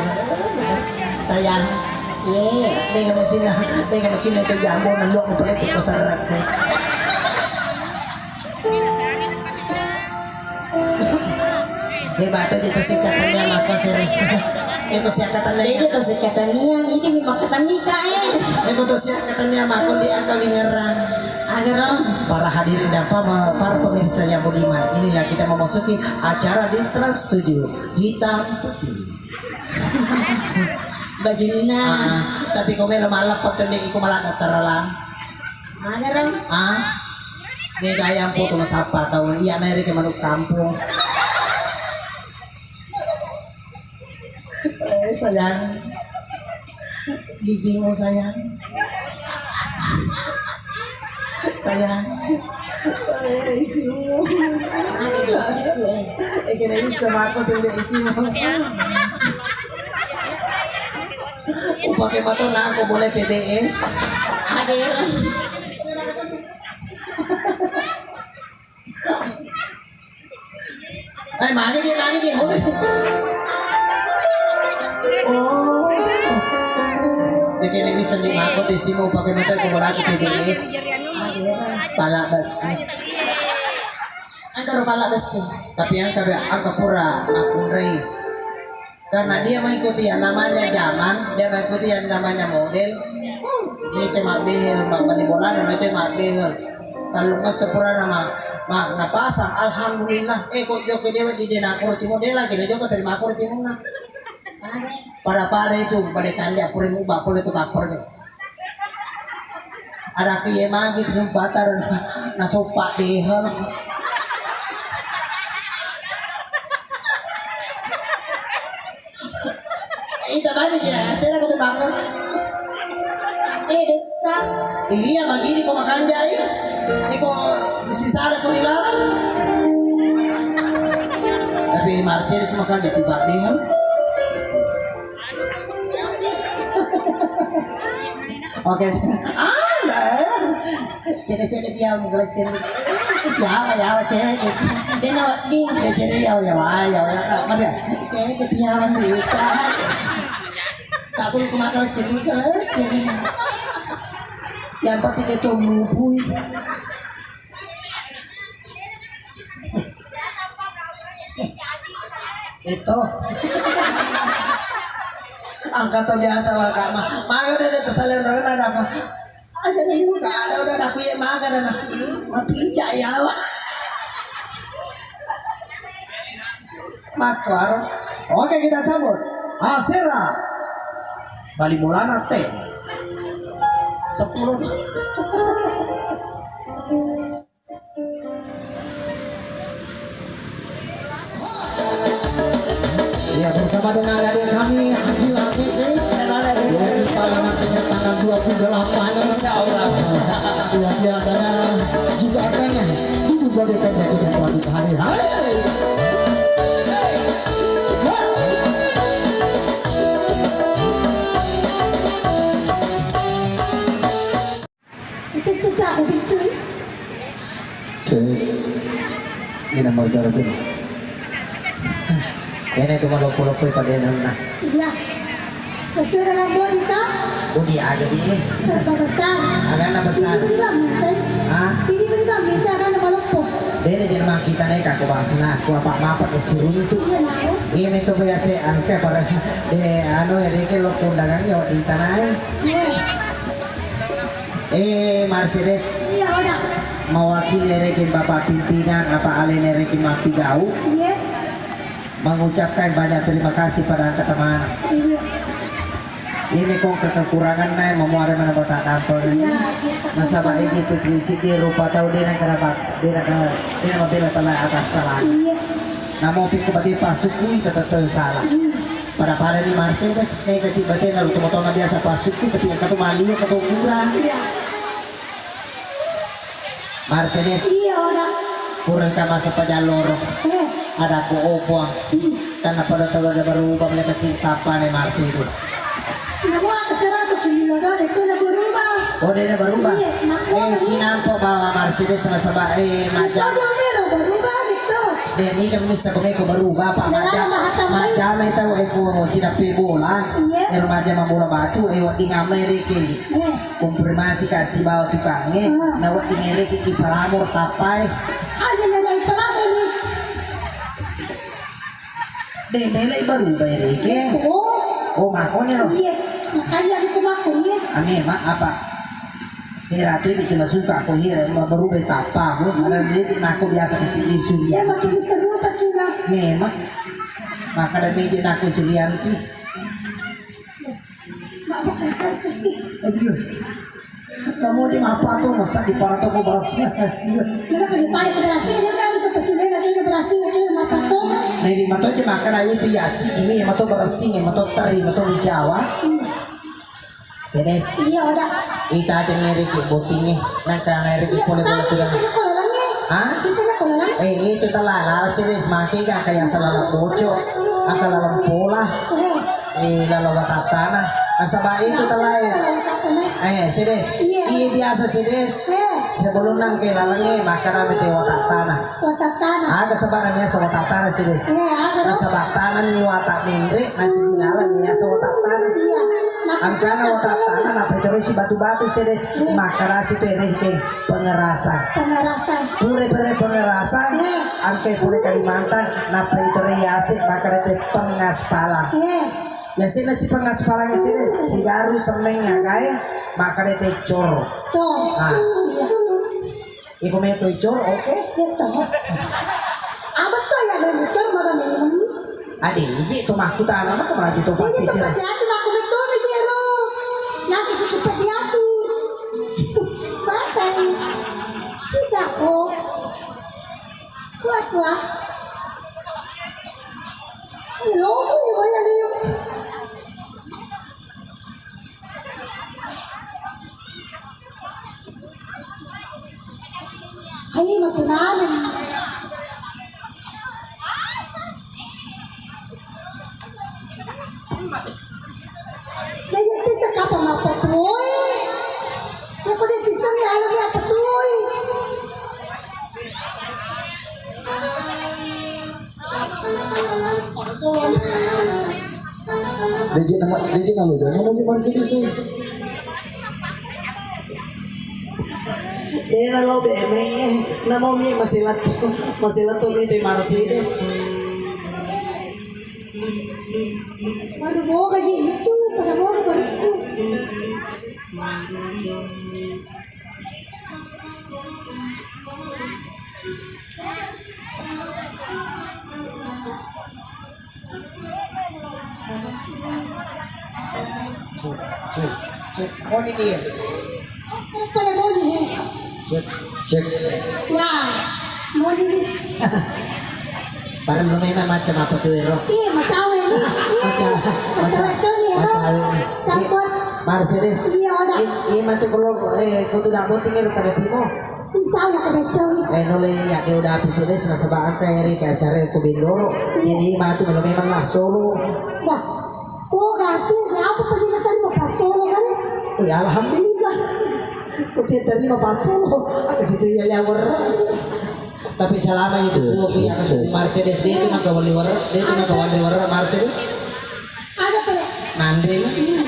Sayang. Iya. Dengan mesin, dengan mesin itu jambo na luak pelete ko serak. Eh, batu itu singkatannya mako sere. Itu singkatannya. Itu tuh singkatannya, ini memang ketan nikah, eh. Itu tuh singkatannya mako di angka wingerang. Agar, Om. Para hadirin dan pa-, para pemirsa yang budiman, inilah kita memasuki acara di Trans tujuh, hitam putih. Bajunna. Ah, tapi kau melo malah potong deh, iko malah daftar lah. Agar, Om. Ah? Dé' gaya ampo tu masappa tau, iya na rékeng manuk kampung. Eh, sayang. Gigimu, sayang. Sayang. Eh, isimu. Ada di situ, eh. Eh, kena bisa mako tu dé' isimu. Upake mato nako boleh P B S. Hadir. Eh, magi je, magi je, boleh. Oh. Bikin ini seni mako tisimu pakai mata ke bola P B S. Pala besi. Angka rupa pala besi. Tapi angka, angka pura aku rai. Karena dia mengikuti yang namanya zaman, dia mengikuti yang namanya model. Dia itu mabbehel, mabbali bolana, dia itu mabbehel. Kalau nggak sepura nama, ma, napasang, alhamdulillah. Eh, kok joko dewa di dena aku roti model lagi, dia joko terima aku roti muna. Pada-pada itu, pada kande aku rimu, bapak itu kapal deh. Ada ke ye magi kesempatan na, nasoppa deha. Ita bani je, asera ko bangun. Eh, dessa. Iya, begini ko makanjai. Iko sisada ko dilarang. Tapi Mercedes makanja tiba deha. Oke. Ah, nah. Cede-cede dia mau gelecen. Yawa, yawa, cewek. Dia na wedding. Dia cewek, yawa, yawa, yawa, yawa. Mana? Cewek kepiawan duit. Tak boleh kemakan cewek, kalau cewek. Yang penting itu mupui. Itu. Angkat to biasa, Kak. Ma-, maga udah ada kesalahan, ada apa? Aja nih, Kak, ada udah aku ya maga dan mapica ya. Makaro. Oke, kita sambut Asera. Bali Mulana teh. Sepuluh. Ya, bersama dengan adik kami, Akila Sese. Ya, insya Allah nantinya tanggal dua puluh delapan. Insya Allah. Luar biasa, dan juga akan duduk bagaikan raja dan ratu sehari-hari. Cek-cek aku bicu. Cek. Ini marjara gini. Ini cuma loppo-loppo pada nonna. Iya. Sesuai dengan bodi, toh? Bodi aja di ini. Serba besar. Agana besar. Ini beri kami, teh. Hah? Ini beri kami, teh, agana maloppo. Dene jenama kita naik aku bahas, nah, aku apa mapat di siruntu. Iya, nah. Iya, itu biasa angke para, eh, anu, ya, dia ke lo kondangan ya, di tanah. Iya. Eh, Mercedes. Iya, Oda. Mewakili rekeng Bapak Pimpinan, apa alena rekeng mappigau. Iya. Mengucapkan banyak terima kasih pada angka tamana. Iya. Ini kok kekurangan naik memuara mana botak dampeng. Iya, iya. Nasaba ini tu puisi di rupa tau dena kerabat, dena ke, dena mabela telah atas salah. Iya. Namo pikku bati pasukui tetap salah. Hmm. Pada-pada ni Mercedes, eh, kasi batena lu tomatona biasa pasukui ketika katu maliu katu kurang. Iya. Mercedes. Iya, Oda. Pura ka masa pajalloro. Eh. Ada ko opo. Hmm. Tanah pada tahu ada berubah mereka sing tapa ni Mercedes. Namo aku seratus sembilan ada itu ada berubah. Oh, dia ada berubah. Iya, makanya. Eh, cinampo bawa Mercedes nasaba, eh, itu maja. Ada melo berubah itu. Dan ini kan bisa kau meko berubah, Pak. Nah, maja, maha tamai. Maja mai tahu, eh, ko sinapi bola. Iya. Eh, remaja mabola batu, eh, wedding amai reke. Iya. Konfirmasi ka sibawa tukangnge, hmm, na wedding ngereki ki palamur tappai. Aja nalai palamur ni. De, melai berubah reke. Oh. Oh, makone ro. Iya, makanya aku mako, iya. Ame, ma, apa? Berarti bikin suka aku, iya, berubah tappa, bu. Mana dia nak aku biasa kasih isu. Iya, makin seru apa curang? Memang. Maka ada meja nak aku Suryanti. Mak, mak, mak, mak, sih. Aduh. Kamu aja mappato, masa di para toko berasnya. Kenapa di para berasnya? Dia kan bisa pesen dia, dia berasnya, dia mappato. Nah, ini matoje makan aja itu ya sih, ini yang mato berasnya, mato teri, mato di Jawa. Sedes. Iya, udah. Ita aja ngeriki botingnya, nangka ngeriki. Iya, pole bola tadi sudah. Itu kolang ya? Hah? Itu kolang. Eh, itu telah, lah, sedes, mati kan kayak selala bocor, atau lalang pola. Eh. Eh, lalo watattana. Nasaba itu telah. Eh, sedes. Iya. Iya, biasa sedes. Eh. Sebelum nang ke lalangnge, maka nami te watattana. Watattana. Aga sebab nami asa watattana sedes. Iya, aga ro. Nasaba tanah ni watak menre, nanti di lalang ni asa watattana. Iya. Angkana watattana, napa terus batu-batu sedes. Iya. Maka nasi terus ke. Pengerasan. Pengerasan. Pura-pura pengerasan, eh, angke pura Kalimantan, nappa itore yase, makarete pengaspalan. Eh. Yase na si pengaspalan yase de, si garu semeng agae, makarete cor. Cor. Ah. Iya. Iko meto cor, oke? Iya, cor. Apa tuh ya, cor, maga memang. Ade, ije to makkutana, maka meraji to. Ije to pacicil. Pati atu makku metto ni jero. Nasi siki pati atu. Batai. Cita ko. Kuat, kuat. Ilo, ilo, ilo. Ayo, maturana. Jadi, kita kapan apa tuh? Ya, kok dia bisa nih, alam apa tuh? Jadi nama, jadi nama dia nama dia Mercedes. Dena lo B M W, nama mi masih latu, masih latu mi di Mercedes. Baru bawa gaji itu, pada bawa baru. Cek, cek, cek. Moni dia. Pada moni, he. Cek, cek. Wah, moni ni. Parellu memang macam apa tu, Ero? Iya, macawe ni. Iya, macawe. Macawe tu ni, Ero. Macawe ni. Campur. Mercedes. Iya, ada. I-, iya, matu kalau, eh, kau tu nak voting, Ero, pada timo. Insya Allah kada cong. Eh, nulle iya, dia udah habis deh, nasaba engka eri ke acara ku bindoro. Iya. Jadi matu melo memang lah solo. Wah, oh, gatu, ya apa pergi makan mau pas solo kan? Oh, ya, alhamdulillah. Kita terima pas solo. Aku situ ya, ya, wer. Tapi selama itu, aku yang kasih Mercedes dia itu nak kawali wer, dia itu nak kawali wer Mercedes. Ada pale. Nanre ni.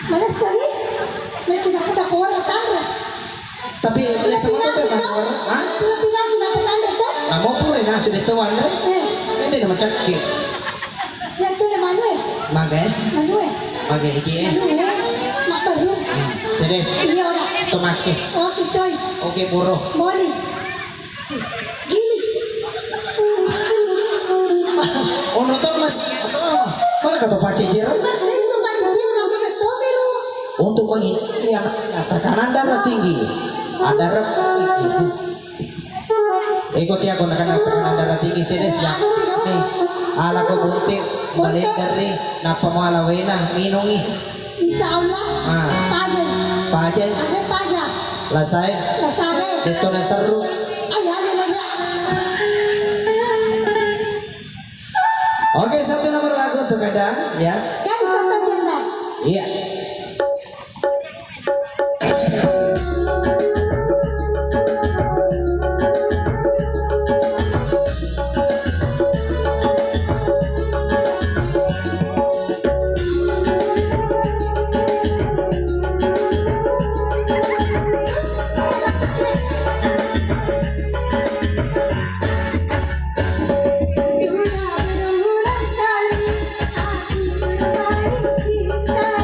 Mana sih? Mungkin ada kuat tanre. Tapi oleh semua tu kan, ha? Pura-pura ni nak tanre tu? Namo pura na sudah tu, Andre. Eh. Ini nama cakki. Ya tu le manue. Maga, eh? Manue. Maga iki, eh? Manue. Mak baru. Hmm. Sedes. Iya, udah. Tu make. Oke, coy. Oke, buru. Moni. Gini. Ono to, Mas. Mana kata Pak Cecil? Itu kan dia orang mana to, Biro? Untuk menghindari yang tekanan darah tinggi. Ada rep-, ikuti aku, tekanan, tekanan darah tinggi, sedes ya. Nih, ala ko bunting, balender nih, napa mau ala wena, minungi. Insya Allah. Ah. Paja. Paja. Ada paja. Lasai. Lasai. Itu na seru. Ayo, ayo, ayo. Oke, satu nomor lagu untuk Anda, ya. Jadi satu aja, Mbak. Iya.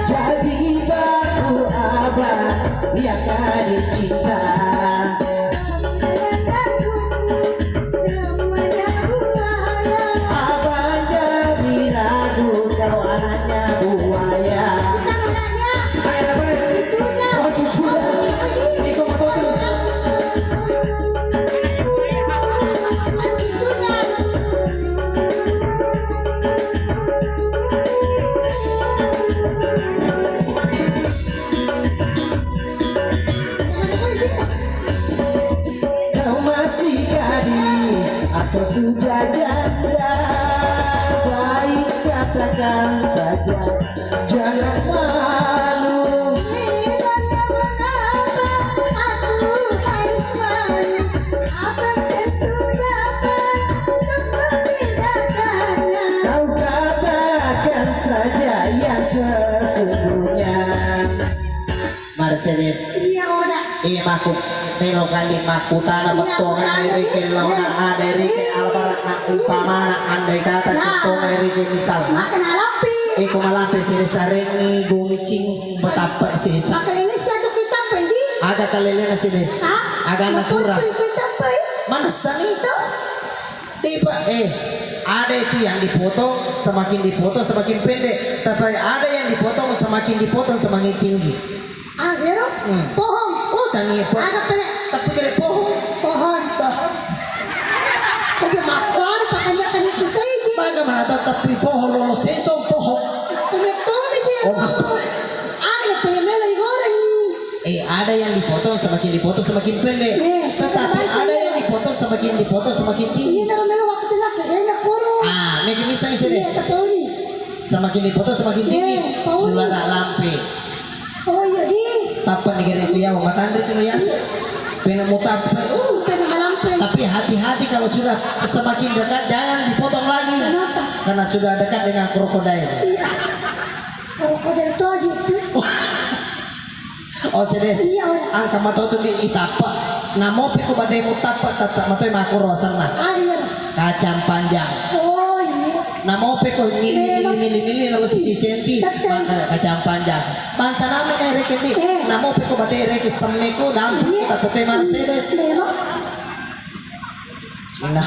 Jadi baru abang yang ada cinta. Abang jadi ragu kau anaknya buaya. Ayo, apa? Oh, cucu. Iko betul terus. Kau masih gadis atau sudah janda? Baik, katakan saja, jangan malu. Memangnya mengapa aku harus malu? Apa tentu dapat untuk membedakannya? Kau katakan saja yang sesungguhnya. Mercedes. Iya, Oda. Iya, makku melo kali makkutana. Iya, bettongan makanya ri ke laona. Ada ri ke albarakna umpamana, andai kata contohna ri ke misalna. Makan alampi. Iko malampe sini sarengi goncing betapa sini. Makan ini satu kita pergi. Aga kalelena sini. Hah? Aga nakura. Kita pergi. Mana sani? Itu. Depa, eh, ada itu yang dipotong, semakin dipotong, semakin pendek. Tapi ada yang dipotong, semakin dipotong, semakin tinggi. Ah, ero? Hmm. Pohon. Oh, tania pohon. Ada pendek. Tapi kere pohon. Pohon. Pohon. Kaje makar, pakanya kena kisah ini. Bagaimana tetap di pohon, lolo seso pohon. Pendek tuh, nih, dia. Oh, maaf. Ada pele melo goreng. Eh, ada yang dipotong, semakin dipotong, semakin pendek. Eh, tetapi ada yang dipotong, semakin dipotong, semakin tinggi. Iya, kalau melo waktu itu lagi, enak, kurung. Ah, meja misalnya sini. Iya, tak tahu nih. Semakin dipotong, semakin tinggi. Eh, tahu nih. Suara lampe. Oh, iya, di. Tappa nih, kira itu ya, mau matandri tuh ya. Iya. Pena mau tappa. Uh, pena lampe. Tapi hati-hati kalau sudah semakin dekat, jangan dipotong lagi. Kenapa? Karena sudah dekat dengan krokodil. Iya. Model toji. Oh, sedes. Iya, Ora. Angka mato tu di itapa. Namo peko bademu tapa, tata mato makuro sanna. Ayo. Kacang panjang. Oh, iya. Namo peko mili, mili, Memang. Mili, mili, namo senti, senti. Betul. Maka kacang panjang. Bangsa nami na reke di. Eh. Namo peko bade reke semmeko dan. Iya. Tata tema sedes. Memang. Nah,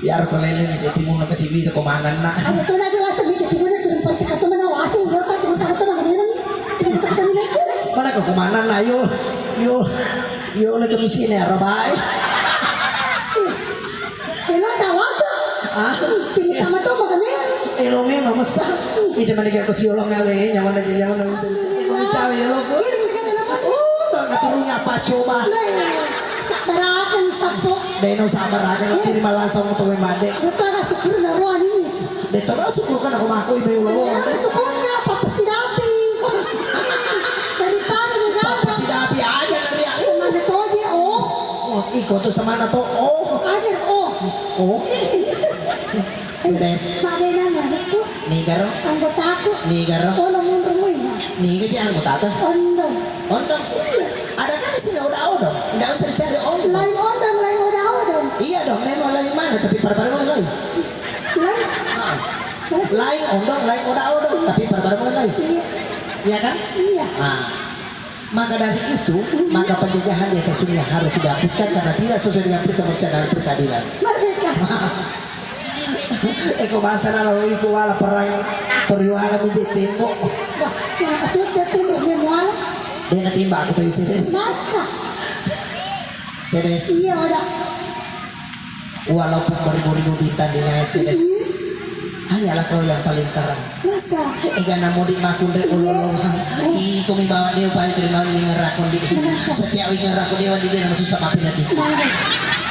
iyaro ko lele ni, jadi mun kasi bisa ko manenna. Ayo, tu aja langsung ni, jadi mun turun pantai kata mana wasi, yo, kan, turun kata mana, mana ni? Turun kata mana ni? Mana ko manenna, yo, yo, yo, le kemisi ni, arabai. Ih, elo tawasa. Ah? Timi sama tu, mana ni? Elo memang masa. Ite mana ko siolong awe, nyaman aja, nyaman aja. Alhamdulillah. Ko cawe, elo ko. Ini juga dalam. Oh, tak turunnya apa coba? Lah, iya. Sabbarakan sappo. Deno sabbarakan, eh. Terima langsung untuk Made. Apa gak syukur na roani? Deno gak syukur kan aku makui be ulo. Ya, pokoknya apa sidapi. Daripada di Papa sidapi aja dari aku. Semana toje, oh. Oh, iko tu semana to, oh. Aja, oh. Oke. Sedes. Mabenang ya, aku. Nigaro. Anggotaku. Nigaro. Olo munrung wina. Niga ji anggotata? Ondong. Ondong. Iya. Ada kan di sini udah odong. Nggak usah dicari ondong. Lain ondong, lain udah odong. Iya dong, memang lain mana, tapi pada-pada mau lain. Lain. Ah. Lain ondong, lain udah odong, tapi pada-pada mau lain. Iya. Iya kan? Iya. Ah. Maka dari itu, maka penjajahan di atas dunia harus dihapuskan karena tidak sesuai dengan perintah perencanaan perkeadilan. Merdeka. Eko bangsa na lao iko wala perang toriwala mije tembok. Wah, yang kasih tembok dia muala. Dena timbak aku tuh isi des. Masa? Sedes. Iya, ada. Walaupun beribu-ribu bintang di langit sedes, hanyalah kau yang paling terang. Masa? Ega namo di makunre ulolong. Iko mi bawa dia upaya terima wingerakon di. Setiap wingerakon dia wandi dia nama susah maafin nanti.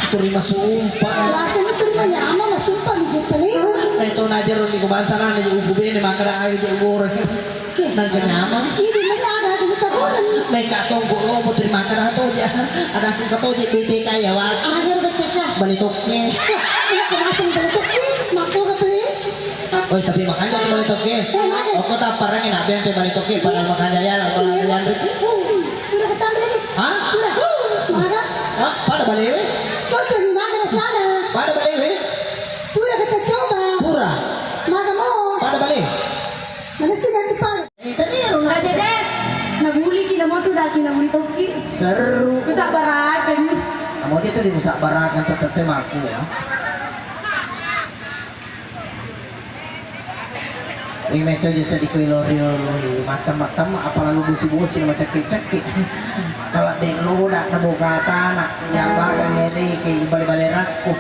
Terima sumpah. Langsung terima ya ama, sumpah mi jepeli. Nah, itu najar di kebangsaan aja ubu bene makara aja gore. Nangka nyamang. Ini mana ada di taburan. Meka tonggo lobo terima kasih to ya. Ada aku ketoje B T K ya, Wak. Akhir B T K. Balik toke. Ini kemasan balik toke. Mako ke beli. Oh, tapi makanya aku balik toke. Eh, makanya. Aku tak parang ini apa yang balik toke. Padahal makanya ya, padahal yang. Udah ketam lagi. Hah? Udah. Mana? Hah? Pada balik we? Kau tuh di mana sana? Pada balik we? Udah kita coba. Pura. Mana mau? Pada balik. Mana sih ganti pala? Eh, tadi ya, Rona. Kak Cedes, nabuliki namo tu daki nabuli tokki. Seru. Musabbarakan. Namo dia tadi musabbarakan tetep maku ya. Ini metode sedikit lori-lori, matam-matam, apalagi busi-busi, nama cekki-cekki. Kalau dek lo dak nabo kata anak, nyapa kan ini ke bale-bale rakku.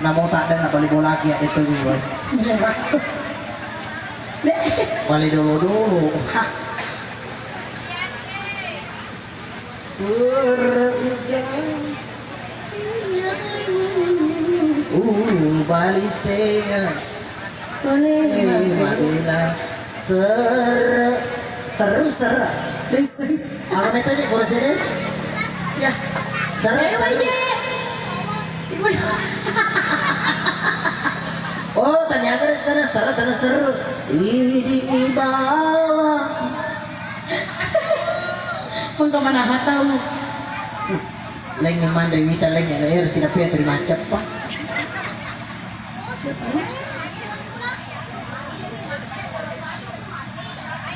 Namo tak ada nak bale bola lagi ya, itu gue. Bale rakku. Bale dulu-dulu. Hah. Surga. Uh, bali sega. Boleh. Eh, Madina. Ser-, seru, seru. Apa metode, Bro Sedes? Ya. Seru, seru. Oh, ternyata, ternyata seru, ternyata seru. Ini di bawah. Engka manaha tau. Laing manre wita laing, ero sinappia teri macceppa.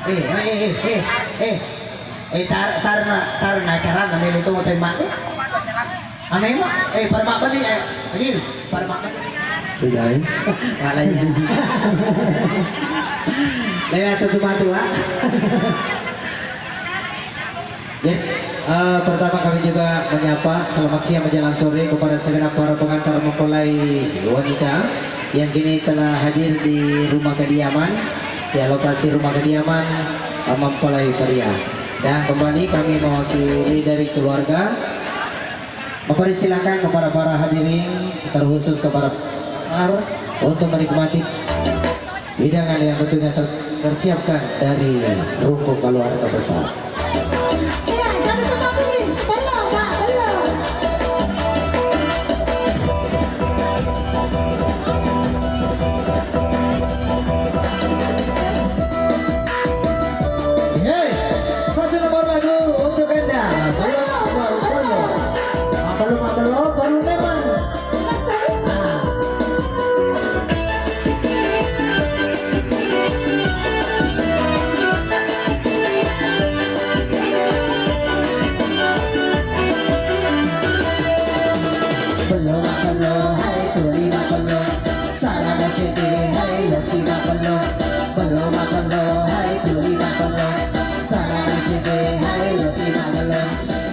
Eh, eh, eh, eh, eh. Eh, tar-, tarna, tarna acarana melo to terima. Amema, eh, pada mabbani, eh, Agil, pada mabbani. Tidak, eh. Malah iya. Lewat tuh matu, ah. Ya, eh, pertama kami juga menyapa selamat siang menjelang sore kepada segenap para pengantar mempelai wanita yang kini telah hadir di rumah kediaman, ya, lokasi rumah kediaman, eh, mempelai pria. Dan kembali kami mewakili dari keluarga Mempersilakan kepada para hadirin, terkhusus kepada para, untuk menikmati hidangan yang tentunya ter-, tersiapkan dari rungkung keluarga besar. Iya, satu sama bunyi. Tolong, Kak, tolong.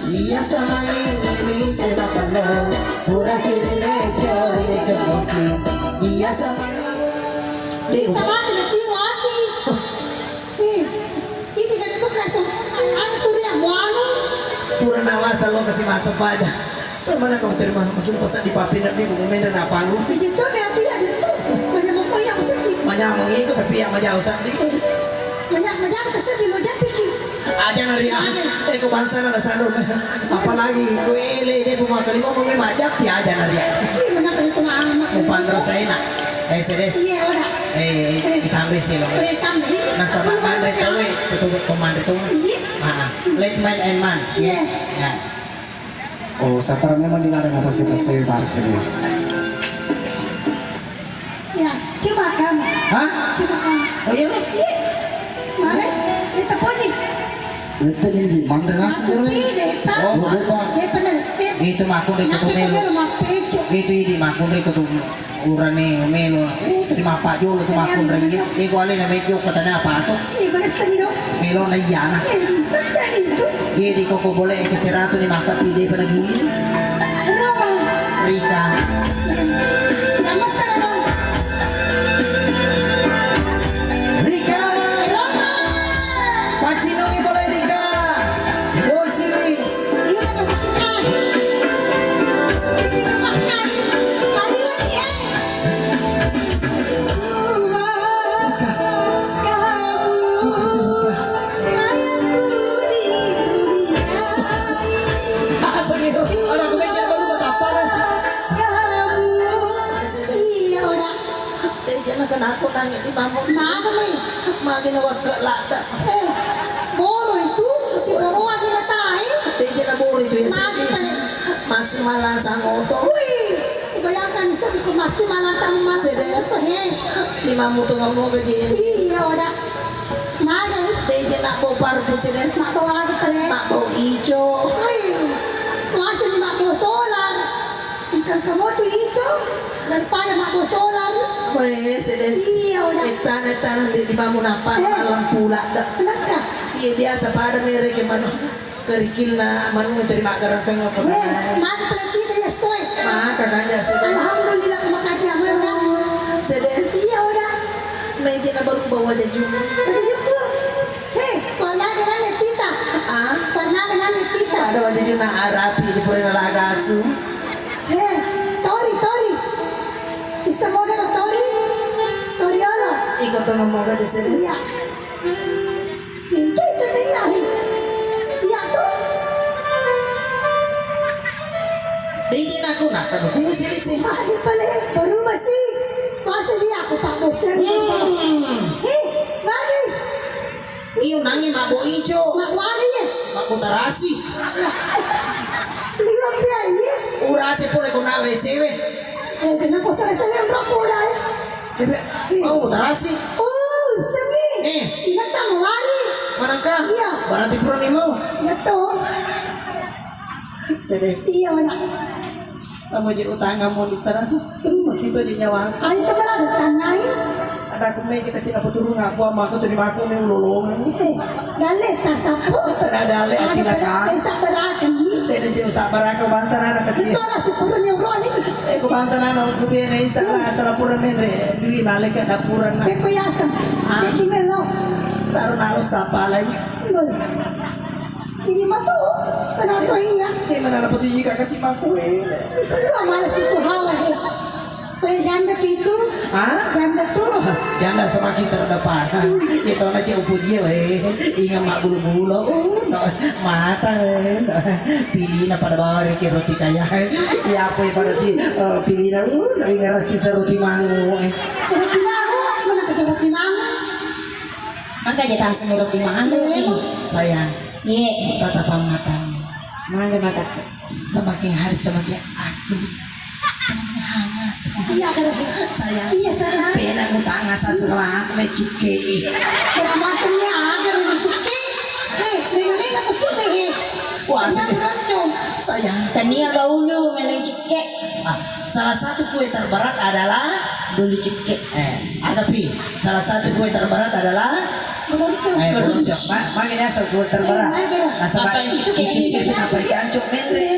Iya sama ini, ini coba penuh. Pura sirine cori cokosi. Iya sama ini. Kita mati, nanti mati. Eh, ini kan itu kasih. Anu tuh dia, mualu. Pura nawasa lo kasih masuk aja. Tuh mana kamu terima? Masuk pasar di papin dan di bumi dan apa lu? Itu tuh dia, dia, dia tuh. Banyak mau, banyak sedih. Banyak mau ikut, tapi yang banyak usah di. Banyak, banyak sedih lo, jadi. Aja nari. Aja. Eh, ko bangsa na sanro. Apalagi ko ele de puma kalima mo me majap ya aja nari. Ih, mana kali itu lama. Mupan rasa enak. Eh, sedes. Iya, udah. Eh, eh, kita ambil sih lo. Eh, tambah. Nasaba kande cawe, itu komando itu. Iya. Ah, let man and man. Yes. Ya. Oh, sapara memang dilarang apa sih, pas saya baru serius. Ya, cuma kamu. Hah? Cuma kamu. Oh iya, Bang? Iya. Mare, kita puji. Itu ini di Mandra nasi. Aku dulu. Tidak, Pak. Oh, lupa. Dia pernah, dia Itu makun dari nanti ketua melu. Pernah mapeco. Itu ini makun dari ketua urane melu. Uh, terima apa jolo tuh makun dari dia. Eh, gua alena mejo katanya apa tuh? Iya, bener sih, dong. Melo na iyana. Eh, bener itu. Iya, di koko boleh ke seratu ni maka pide pada gini. Roma. Rika. Nama sekarang, dong. Rika. Roma. Pacinungi boleh Rika. Bosiri. Iya, Roma. Ini Roma. Mari lagi, eh. Rika. Kamu. Asal gitu. Anak aku meja baru buat apa, nah? Iya, udah. Eh, jangan kena aku nangis di bambu. Mana, Mei? Magi na wakke lada. Eh, boro itu, si boro lagi na tai. Eh, jangan boro itu ya, Magi sedih. Tadi. Masih malang sangoto. Wih, bayangkan bisa di masih malang sama masih. Sedih. Sangoto, he. Lima mutu ngomong ke dia. Iya, udah. Mana? Deje nak bau parfum sini. Nak bau apa, Teh? Nak bau ijo. Wih, masih nak bau solar. Engkang kamu tu ijo daripada nak bau solar. Weh, sini. Iya, udah. Eh, tanah-tanah di, di bangun apa? Eh. Malam pula dah. Kenapa? Iya, biasa pada mereka mana. Kerikilna manunga teri maggarang keng apa. Eh, maka pale kita ya soe. Maka kanja sede. Alhamdulillah, maka dia menang. Sede. Iya, udah. Meja na baru bawa wajaju. Wajaju. Hei, warna dengan kita. Ah? Warna dengan kita. Ada wajaju na arapi di pura na lagasu. Hei, tori, tori. Isa moga tori. Tori olo. Iko tengah moga di sini. Iya. Itu, itu dia, eh. Iya, tuh. Dingin aku nak, kamu kumis ini sih. Masih pale, baru masih. Masa dia aku tak bosan. Hmm. Eh, lagi. Iyo, nangi mabbo ijo. Mabbo anu ya? Mabbo tarasi. Lima pia, iya. Urase pole ko nawe sewe. Eh, kenapa salah-salah yang berapa udah, ya? Bebe, oh, tarasi. Oh, semi. Eh. Ingat tak mau lari? Manengka? Iya. Berarti pura nih mau. Ngeto. Sedih. Iya, udah. Kamu je utang kamu di terang. Terus itu je nyawa. Ayo, kita lagi tanai. Ada aku meja kasih apa turun aku sama aku terima aku nih lolongan. Eh, dalle tasapo. Ada dalle acilaka. Saya sabar akan nih. Tidak je sabar aku bangsa anak kasih. Itu ada syukurnya uroh nih. Eh, ku bangsa nana, ku bene, salah, salah pura menre, dui balik ke dapuran, nah. Beko yaseng, ah. Jadi melo. Taruh naruh sapa lagi. Lol. Ini mah tuh, kenapa iya? Eh, mana dapat juga kasih maku, eh. Saya malas itu hawa, eh. Kayak janda itu. Ah? Janda tuh. Janda semakin terdepan. Itu aja upu dia, weh. Ingat mak bulu-bulu. Oh, no. Mata, weh. Pilihna pada bawah, Riki, roti kaya. Iya, apa yang pada si, eh, pilihna, uh, lagi ngerasi roti mangu, eh. Roti mangu, mana kerja roti mangu? Maka aja tak semua roti mangu, eh. Sayang. Iya. Tatapan matamu. Mana mataku? Semakin hari semakin aduh. Semakin hangat. Iya, kan? Sayang. Iya, sayang. Pena ku tanga seserak me cuke. Beramasannya ada di cuke. Eh, ini aku sudah, eh. Wah, saya, Tania baulu melo cikke. Ah, salah satu kue terberat adalah bulu cikke. Eh, aga pi, salah satu kue terberat adalah boloncong. Eh, boloncong. Ma-, magi asal kue terberat. Eh, magi. Nasaba apa yang cikke? Cikke itu apa yang ancok menre.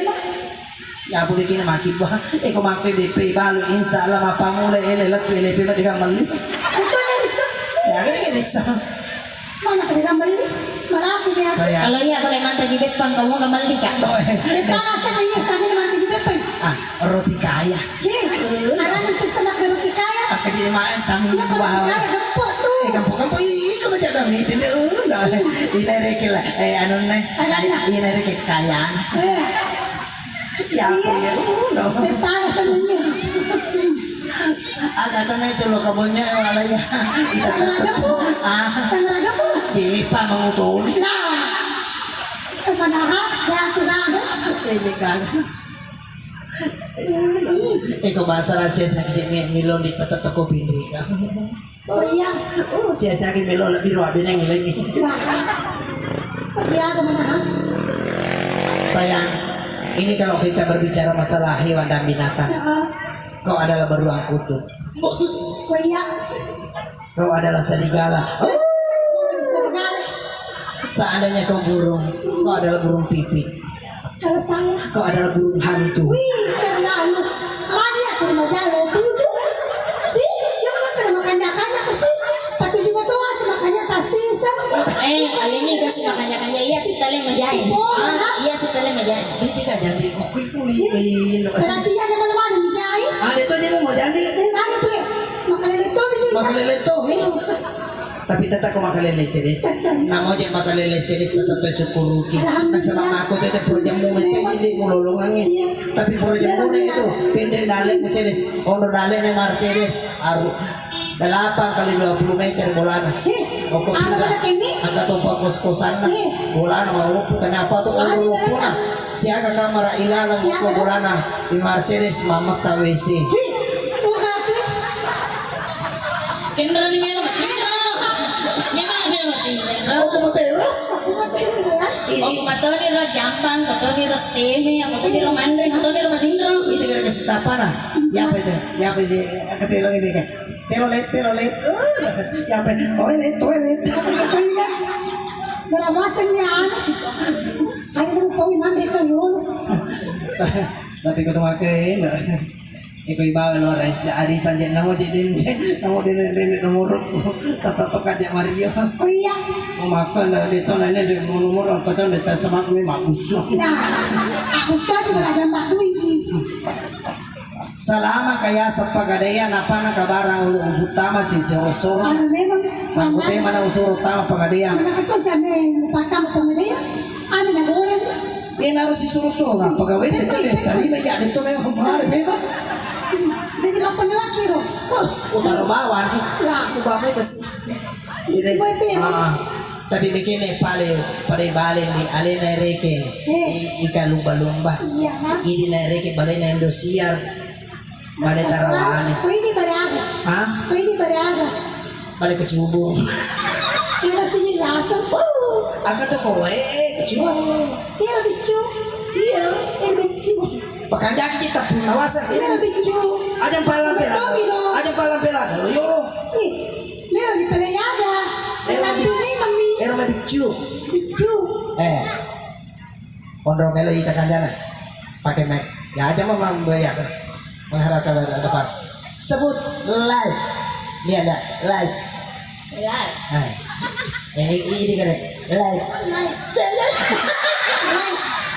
Ya, boleh kini maki bah. Eh, ko makai B P balu, insya Allah mapamula ele laki ele pima dengan mali. Itu dari sep. Ya, kan ini bisa. Mana tadi gambar ini? Mana aku dia? Kalau iya, kalau emang tadi bepang, kamu gak mandi, Kak? Oh, eh. Bepang asal iya, sambil emang tadi bepang. Ah, roti kaya. Iya. Ada nanti sama ke roti kaya. Aku jadi main sambil. Iya, kalau roti kaya gempok tuh. Eh, gempok-gempok, ih, kamu jangan itu deh. Ini rekil, eh, anu nih. Ini rekil kaya. Iya. Ya, iya. Aku ya, uh, no. Bepang asal ini. Aga sana itu lo kabonnya, eh, wala ya. Sangraga pu. Ah. Sangraga pu. Jepa mangutoni. Lah. Kemana ha? Ya, aku dah ada. Eh, jekan. Eh, kau bahasa rahasia sakit ni, Milo di tetap toko pindri kan. Oh iya. Oh, sia cagi melo lebih roa beneng lagi. Lah. Tapi ada mana ha? Sayang, ini kalau kita berbicara masalah hewan dan binatang, heeh, kau adalah beruang kutub. Oh iya. Kau adalah serigala. Serigala. Seandainya kau burung, kau adalah burung pipit. Kalau saya? Kau adalah burung hantu. Wih, terlalu. Lagi aku rumah jalo tujuh. Ih, yang nggak kena makanya kanya ke sih. Tapi juga tuh masih makanya kasih sama. Eh, kali ini kasih makanya kanya iya sih tali majain. Oh, ah, iya sih tali majain. Ini tidak jadi kok kulit. Perhatian kalau mana dijahit? Ada tuh dia mau jadi. Ada tuh. Makalele tuh. Makalele tuh. Tapi tetap ko makalele sedes. Tetap. Namo je makalele sedes tetap to syukuruki. Alhamdulillah. Nasaba mako tete pura jammu mete ini mulolongangi. Iya. Tapi pura jammu itu pendek dale sedes. Ono dale ne Mercedes aru delapan kali dua puluh meter bolana. Ih, oko apa pura. Kata kini? Angka topa kos-kosanna. Ih. Bolana mau kenapa tuh? Ada. Siaga kamar ilana. Siaga? Oko bolana di Mercedes mamessa W C. Ih, bukan. Kenroni melo matinro. Memang melo matinro. Aku matero. Aku matero ya. Aku matoni ro jambang, aku toni ro teme, aku toni ro manre, aku toni ro matinro. Itu gara kasih tapana. Ya apa itu? Ya apa ini? Aku telo ini kan. Telo let, telo let. Eh, ya apa? Toilet, toilet. Toilet. Berapa sennya? Ayo, kau manre kan dulu. Tapi kau tuh makan. Iko ibawa lo rais arisan je namo je dende, namo dende dende nomoro. Tata toka je Mario. Oh iya. Oh, makan lah dia tahu nanya dia nomoro kata dia tak sama aku memang busuk. Nah, aku suka juga lah jambak duit. Salama kaya sepagadayan apa na kabara ulu utama si soro-soro. Anu memang. Aku tema na usoro utama pagadayan. Mana kata sana utama pagadayan. Anu na goreng. Iyanaro sisoro-soro, pegawai itu deh, tadi banyak itu memang kemarin memang. Jadi lapan laki ro. Wah, utara bawah nih. Lah, aku bawa ke sini. Iya, semua itu memang. Ah, tapi begini pale, pale bale ni alena reke. Eh. I-, ika lumba-lumba. Iya, Mak. Ini na reke bale na Indosiar. Bale Tarawane. Ko ini bale aga? Hah? Ko ini bale aga? Bale kecubung. Kira sini rasa. Aga to kowe, eh, kecubung. Kira bicu. Iya, eh, bicu. Pakanja kita pun nawasa. Kira bicu. Aja palang pela. Aja palang pela. Yo. Ih, lera di pele aga. Lera di mami. Lera bicu. Bicu. Eh. Onro melo ita kanjana. Pakai mic. Ya aja mau membayar. Mengharapkan ada depan. Sebut live. Ini ada live. Live. Nah. Ini ini kan live. Live. Live.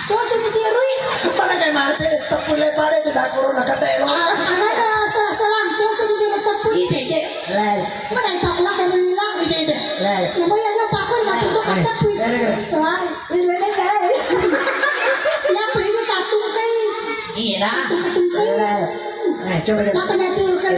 Tuh tuh tuh Rui. Mana kayak Mercedes tepung lebar itu dah corona kata lo. Ah, ada salah-salah. Tuh tuh tuh tepung. Ini je live. Mana yang tak pulang dari hilang. Ini je live. Namanya dia pakai masuk tuh kata pun. Live. Iya, apa ini katung kai? Iya, dah. Katung kai. Eh, coba, coba. Makan itu kan.